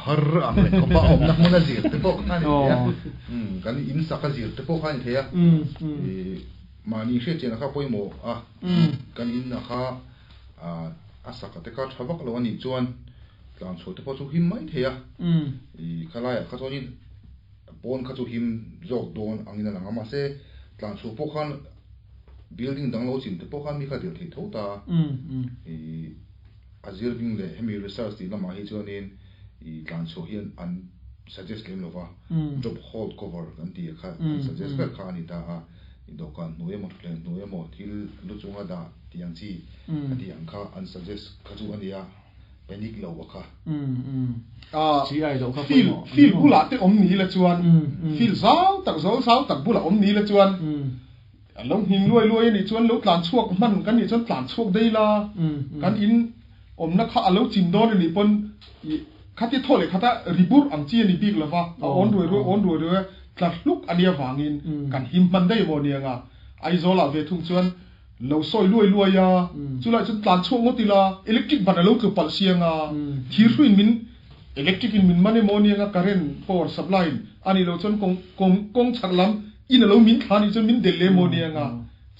Speaker 4: har ang leh khawpa awmna hmuna zir te pawh kha a ni thei a, kan in sak a zir te pawh kha a ni thei a, mahni hriatchian a kha pawimawh a, kan in a kha a sak a te kha tha vak lo a nih chuan tlan chhuah te pawh chu him mai thei a, i khalaiah kha chuanin pawn kha chu him zawk dawn angin a lang a, mahse tlan chhuah pawh khan building dang lo chin te pawh khan mi kha dil thei tho ta a, i a zir bing leh hemi research tih lamah hi chuanin i tlan chhuah hian an suggest lem lo va, job hold cover kan tih kha an suggest ber kha a ni ta a, i dawhkan hnuai emaw thutthleng hnuai emaw thil lu chunga dah tih ang chi a tih ang kha an suggest kha chu a ni a. Panic lo a kha.
Speaker 1: Chi ai loh kha
Speaker 2: Field
Speaker 1: pawimawh.
Speaker 2: Field bulah te awm ni la chuan field zau tak zawl zau tak bulah awm ni la chuan a lo nghing luai luai a nih chuan lo tlan chhuak hman kan nih chuan tlan chhuak daih la kan in awmna kha a lo chin dawn a nih pawn i khati thaw leh khata ri burh ang chi a ni bik lova a awn ruai ruai awn ruai ruai a tla hluk a nia vangin kan him hman daih maw nia nga Aizawlah ve thung chuan Lo sawi luai luai a, chulai chuan tlan chhuak ngawt ila, electric ban a lo tlu palh siang a, thir hruiin min electric in min man emaw aniang a, current power supply in a nih loh chuan kawng kawng kawng chhak lam in a lo min thla anih chuan min delh leh emaw aniang a,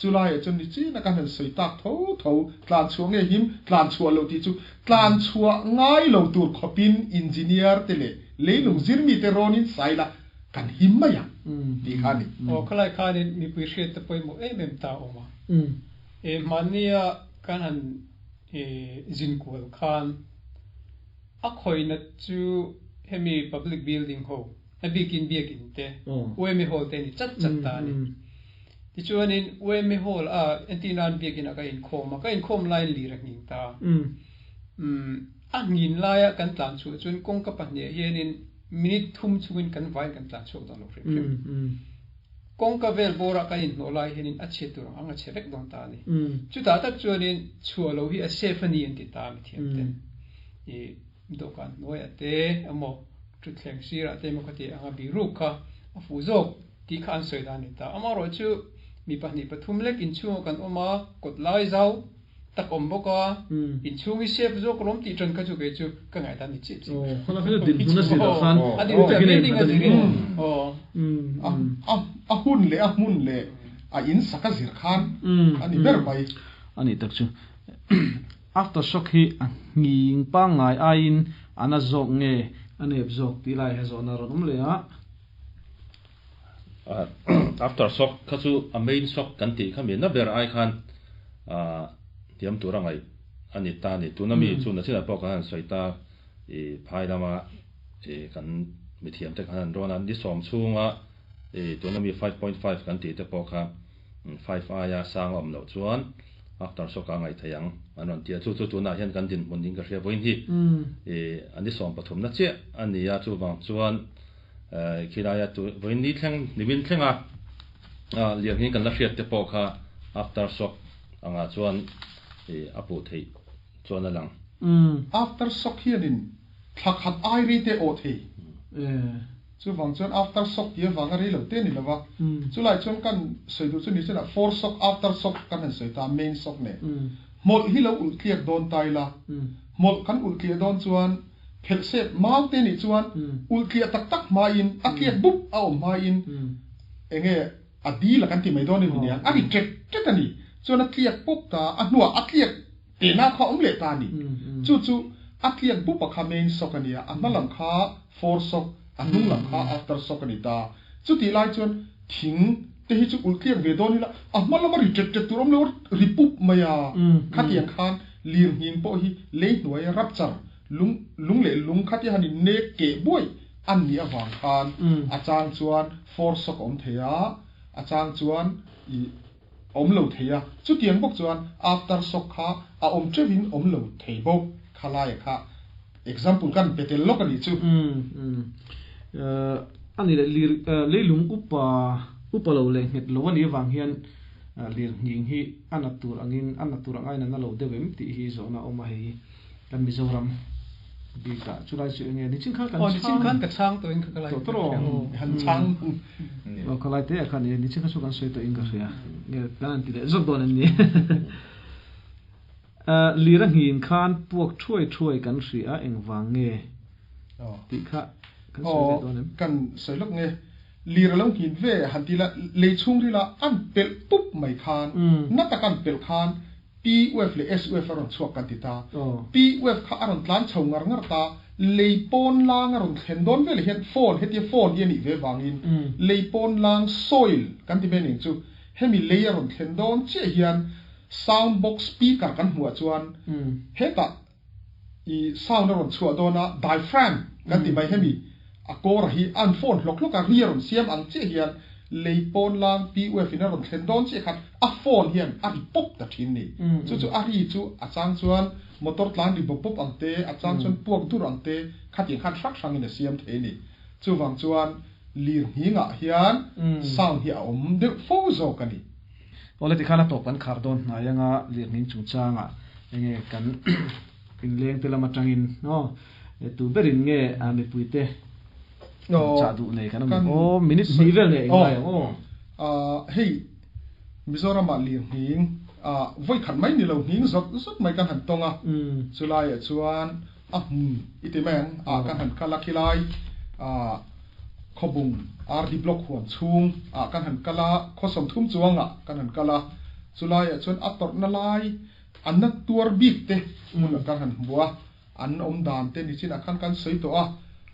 Speaker 2: chulaiah chuan ni chin a kan han sawi tak tho tho, tlan chhuah nge him tlan chhuah loh tih chu tlan chhuah ngai lo tur khawpin engineer te leh leilung zirmi te rawnin sai la kan him mai ang tih kha a ni.
Speaker 5: Aw, khalai khanin mipui hriat te pawimawh em em ta a awm a. E, hmannia kan han e zin kual khan a khawina chu hemi public building ho, a bikin biakin te, UME hall te a ni chat chat ta a ni. Tichuanin UME hall a entir nan biakinah ka inkhawm a, ka inkhawm laiin lir a nghing ta. A nghin laia kan tlan chhuah chuan kawngka pahniah hianin Minute thum chungin kan vain kan tlan chhuak dawn lo hrim hrim. Kawngka vel bawrah kan inhnawh lai hianin a chhiat tur ang ang a chhe vek dawn ta a ni. Chutah tak chuanin chhuah lo hi a safe a ni an ti ta a mithiam ten. I dawhkan hnuaiah te emaw thutthleng sirah te emaw khati anga biruk kha a fuh zawk tih kha an sawi dan a ni ta. Amaherawhchu mi pahnih pathum lek inchhungah kan awm a, kawt lai zau Tak awm bawk a, inchhung hi safe zawk lawm tih ṭan kha chu kei chu ka ngaihdan ni chiah chiah.
Speaker 1: Aw, khaw la dinhmun a zir ah khan
Speaker 5: a din chiah building a zir in aw.
Speaker 2: A hun leh a hmun leh a in sak a zir khan a ni ber mai.
Speaker 1: A nih tak chu. After shock hi a nghing pangngai aiin a na zawk nge a nep zawk tih lai a zawhna rawn awm leh a.
Speaker 3: After shock kha chu a main shock kan tih kha mi na ber ai khan hniam tur a ngaih a ni ta a ni. Tuna mi chu nachinah pawh kan han sawi ta i phai lama i kan mithiam te khan han rawn a, ni sawm chhunga i tuna mi 5.5 kan tih te pawh kha 5 aia sang a awm loh chuan After shock a ngaih theih ang an rawn ti a, chu chu tunah hian kan dinhmun in ka hria vawiin hi an ni 13 na chiah a ni a, chuvang chuan khilaia tu vawiin ni thleng nimin thlenga lian hi kan la hriat te pawh kha after shock angah chuan a puh theih chuan a lang.
Speaker 2: After shock hianin thla khat ai rei te awh thei. Chuvang chuan after shock tih avanga rei lo te ni lova, chulai chuan kan sawi duh chu ni chuan fore shock, after shock kan han sawi ta, main shock nen. Hmawlh hi lo ulh tliak dawn ta ila, hmawlh kan ulh tliah dawn chuan phelh sep mau te nih chuan ulh tliah tak tak hmain a tliak bup a awm hmain enge a dil a kan ti mai dawn emaw niang, a ri ṭet ṭet a ni. Chuan a tliak pawp ta, a hnuah a tliak tehna kha a awm leh ta a ni. Chu chu a tliak bup a kha main shock a nia, a hma lam kha fore shock, a hnung lam kha after shock a ni ta. Chutih lai chuan thing te hi chu ulh tliak ve dawn ila, a hma lama ri ṭet ṭet tur awm lo ri pup mai a. Khatiang khan lir nghing pawh hi lei hnuaia rupture, lung lung leh lung khatia han in nek keh buai an nih avang khan a chang chuan fore shock a awm thei a, a chang chuan ih awm lo thei a. Chutiang bawk chuan after shock kha a awm teuhin awm lo thei bawk khalaia kha example kan pe tel lawk a nih chu.
Speaker 1: A ni leh lir leilung upa upa lo leh nghet lo a nih avang hian lir nghing hi a nat tur angin a nat tur ang aiin a na lo deuh em tih hi zawhna a awm a hei kan Mizoram bikah chulai chu enge nichin khan kan
Speaker 5: chhang. Aw nichin khan ka chhang tawhin ka kalai
Speaker 1: tawh tawh
Speaker 2: han chhang.
Speaker 1: Aw ka lai te ah khan nichin kha chu kan sawi tawhin ka hria nge kan han ti leh zawk dawn em ni. Lir a nghin khan puak thuai thuai kan hria a engvang nge tih kha kan sawi ve dawn em?
Speaker 2: Kan sawi lawk nge lir a lo nghin ve han ti la lei chhungrila an pelh pup mai khan na tak an pelh khan P wave leh S wave a rawn chhuak kan ti ta. P wave kha a rawn tlan chho ngar ngar ta, lei pawn lang a rawn thlen dawn velah hian phone hetia phone hi a nih ve vangin lei pawn lang soil kan ti mai ning chu hemi lei a rawn thlen dawn chiah hian sound box speaker kan hmuh ah chuan hetah i sound a rawn chhuah dawn a diaphragm kan ti mai hemi a kawr hi an phone hlawk hlawk a ri a rawn siam ang chiah hian lei pawn lang P wave in a rawn thlen dawn chiah khan a phone hian a ri pawp ta thin ni. Chu chu a ri chu a chang chuan motor tlan ri bawp bawp ang te a chang chuan puak dur ang te khatiang khan hrang hrang in a siam thei ni. Chuvang chuan lir nghing ah hian sound hi a awm deuh fo zawk a ni.
Speaker 1: Awle tikhan a tawp kan khar dawn hnai anga lirnghing chungchangah enge kan inleng te lam atangin aw tu berin nge mipuite chah duh nei kan awm em aw minute hnih vel nge englai ang aw.
Speaker 2: Hei Mizoramah lirnghing vawi khat mai ni lo nghing zawt zawt mai kan han tawng a, chulaiah chuan a hmun i ti mai ang a kan han kal a khilai Khawbung RD Block huan chhung ah kan han kal a, khaw 30 chuang ah kan han kal a, chulaiah chuan a tawrhna lai an na tuar bik te hmunah kan han hmu a, an awm dan te nichin ah khan kan sawi tawh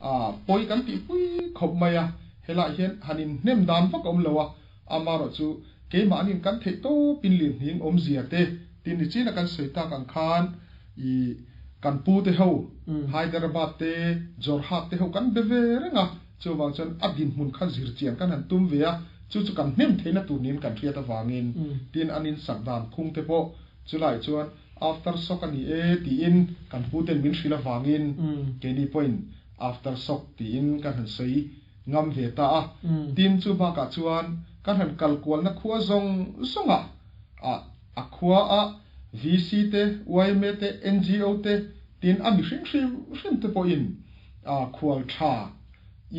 Speaker 2: a, pawi kan tihpui khawp mai a, helaiah hian han inhnem dan vak a awm lo a, amarawh chu keimahniin kan theih tawpin lirnghing awmzia te tin nichin a kan sawi tak ang khan i kan pu te ho Hyderabad te Jorhat te ho kan be ve reng a, chuvang chuan a dinhmun kha zir chian kan han tum ve a, chu chu kan hnem theihna tur niin kan hriat avangin tin an insak dan phung te pawh chulai chuan after shock a ni e tiin kan pu ten min hrilh avangin keini pawhin after shock tiin kan han sawi ngam ve ta a, tin chu bakah chuan kan han kal kualna khua zawng zawngah a a khua a VC te, yma te, NGO te tin a mihring hrim hrim te pawhin a khual tha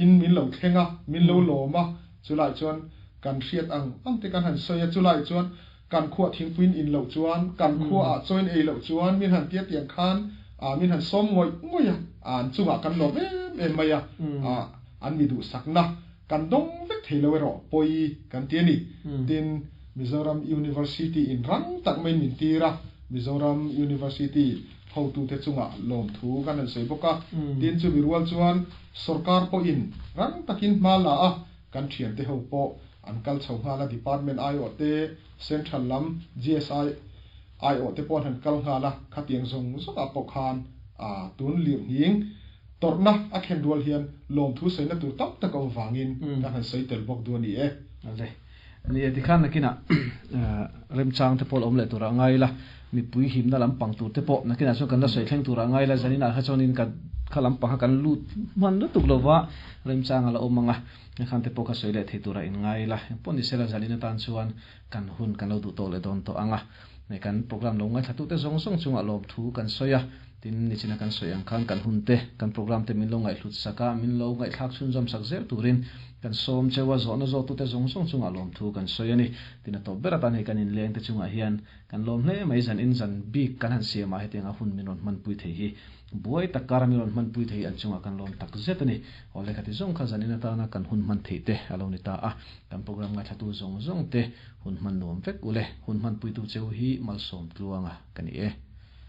Speaker 2: in min lo thleng a, min lo lawm a, chulai chuan kan hriat ang ang te kan han sawi a, chulai chuan kan khuah thingpuiin in loh chuan, kan khuaah chawiin ei loh chuan min han tia tiang khan min han sawm ngawih ngawih a, an chungah kan lawm em em mai a, an mi duhsakna kan dawng vek thei lo erawh pawi kan ti a ni. Tin, Mizoram University in rang tak maiin min tir a, Mizoram University hotute chungah lawmthu kan han sawi bawk a. Tin, chumi rual chuan sorkar pawhin rang takin hma la a, kan thiante ho pawh an kal chho nghal a, department aiawh te, central lam GSI aiawh te pawh an han kal nghal a, khatiang zawng zawngah pawh khan tun lirnghing tawrhna a thlen rual hian lawmthu sawina tur tam tak a awm vangin kan han sawi tel bawk duh a ni e.
Speaker 1: Ale. Ni e, tikhan nakinah remchang te pawh awm leh turah ngai ila, mipui himna lampang tur te pawh nakinah chuan kan la sawi thleng turah ngai ila, zaninah kha chuanin ka kha lampang kha kan lut hman lutuk lova remchang a la awm ang a, khan te pawh kha sawi leh thei turah in ngai ila, engpawh ni sela zanin atan chuan kan hun kan lo duh tawk leh dawn tawh ang a, kan program lo ngaithlatute zawng zawng chungah lawmthu kan sawi a. Tin, nichina kan sawi ang khan kan hun te, kan program te min lo ngaihhlut sak a, min lo ngaihthlak chhunzawm sak zel turin kan sawm cheu a, zawhna zawhtute zawng zawng chungah lawmthu kan sawi a ni. Tin, a tawp ber atan hei kan inleng te chungah hian kan lawm hle mai, zan in zan bik kan han siam ah hetianga hun min rawn hmanpui thei hi buai tak kara min rawn hmanpui thei hi an chungah kan lawm tak zet a ni. Aw lehkha ti zawng kha zan in atana kan hun hman theih te a lo ni ta a, kan program ngaithlatu zawng zawng te hun hman nuam vek ule, hun hmanpuitu cheu hi malsawm tluanga ka ni e.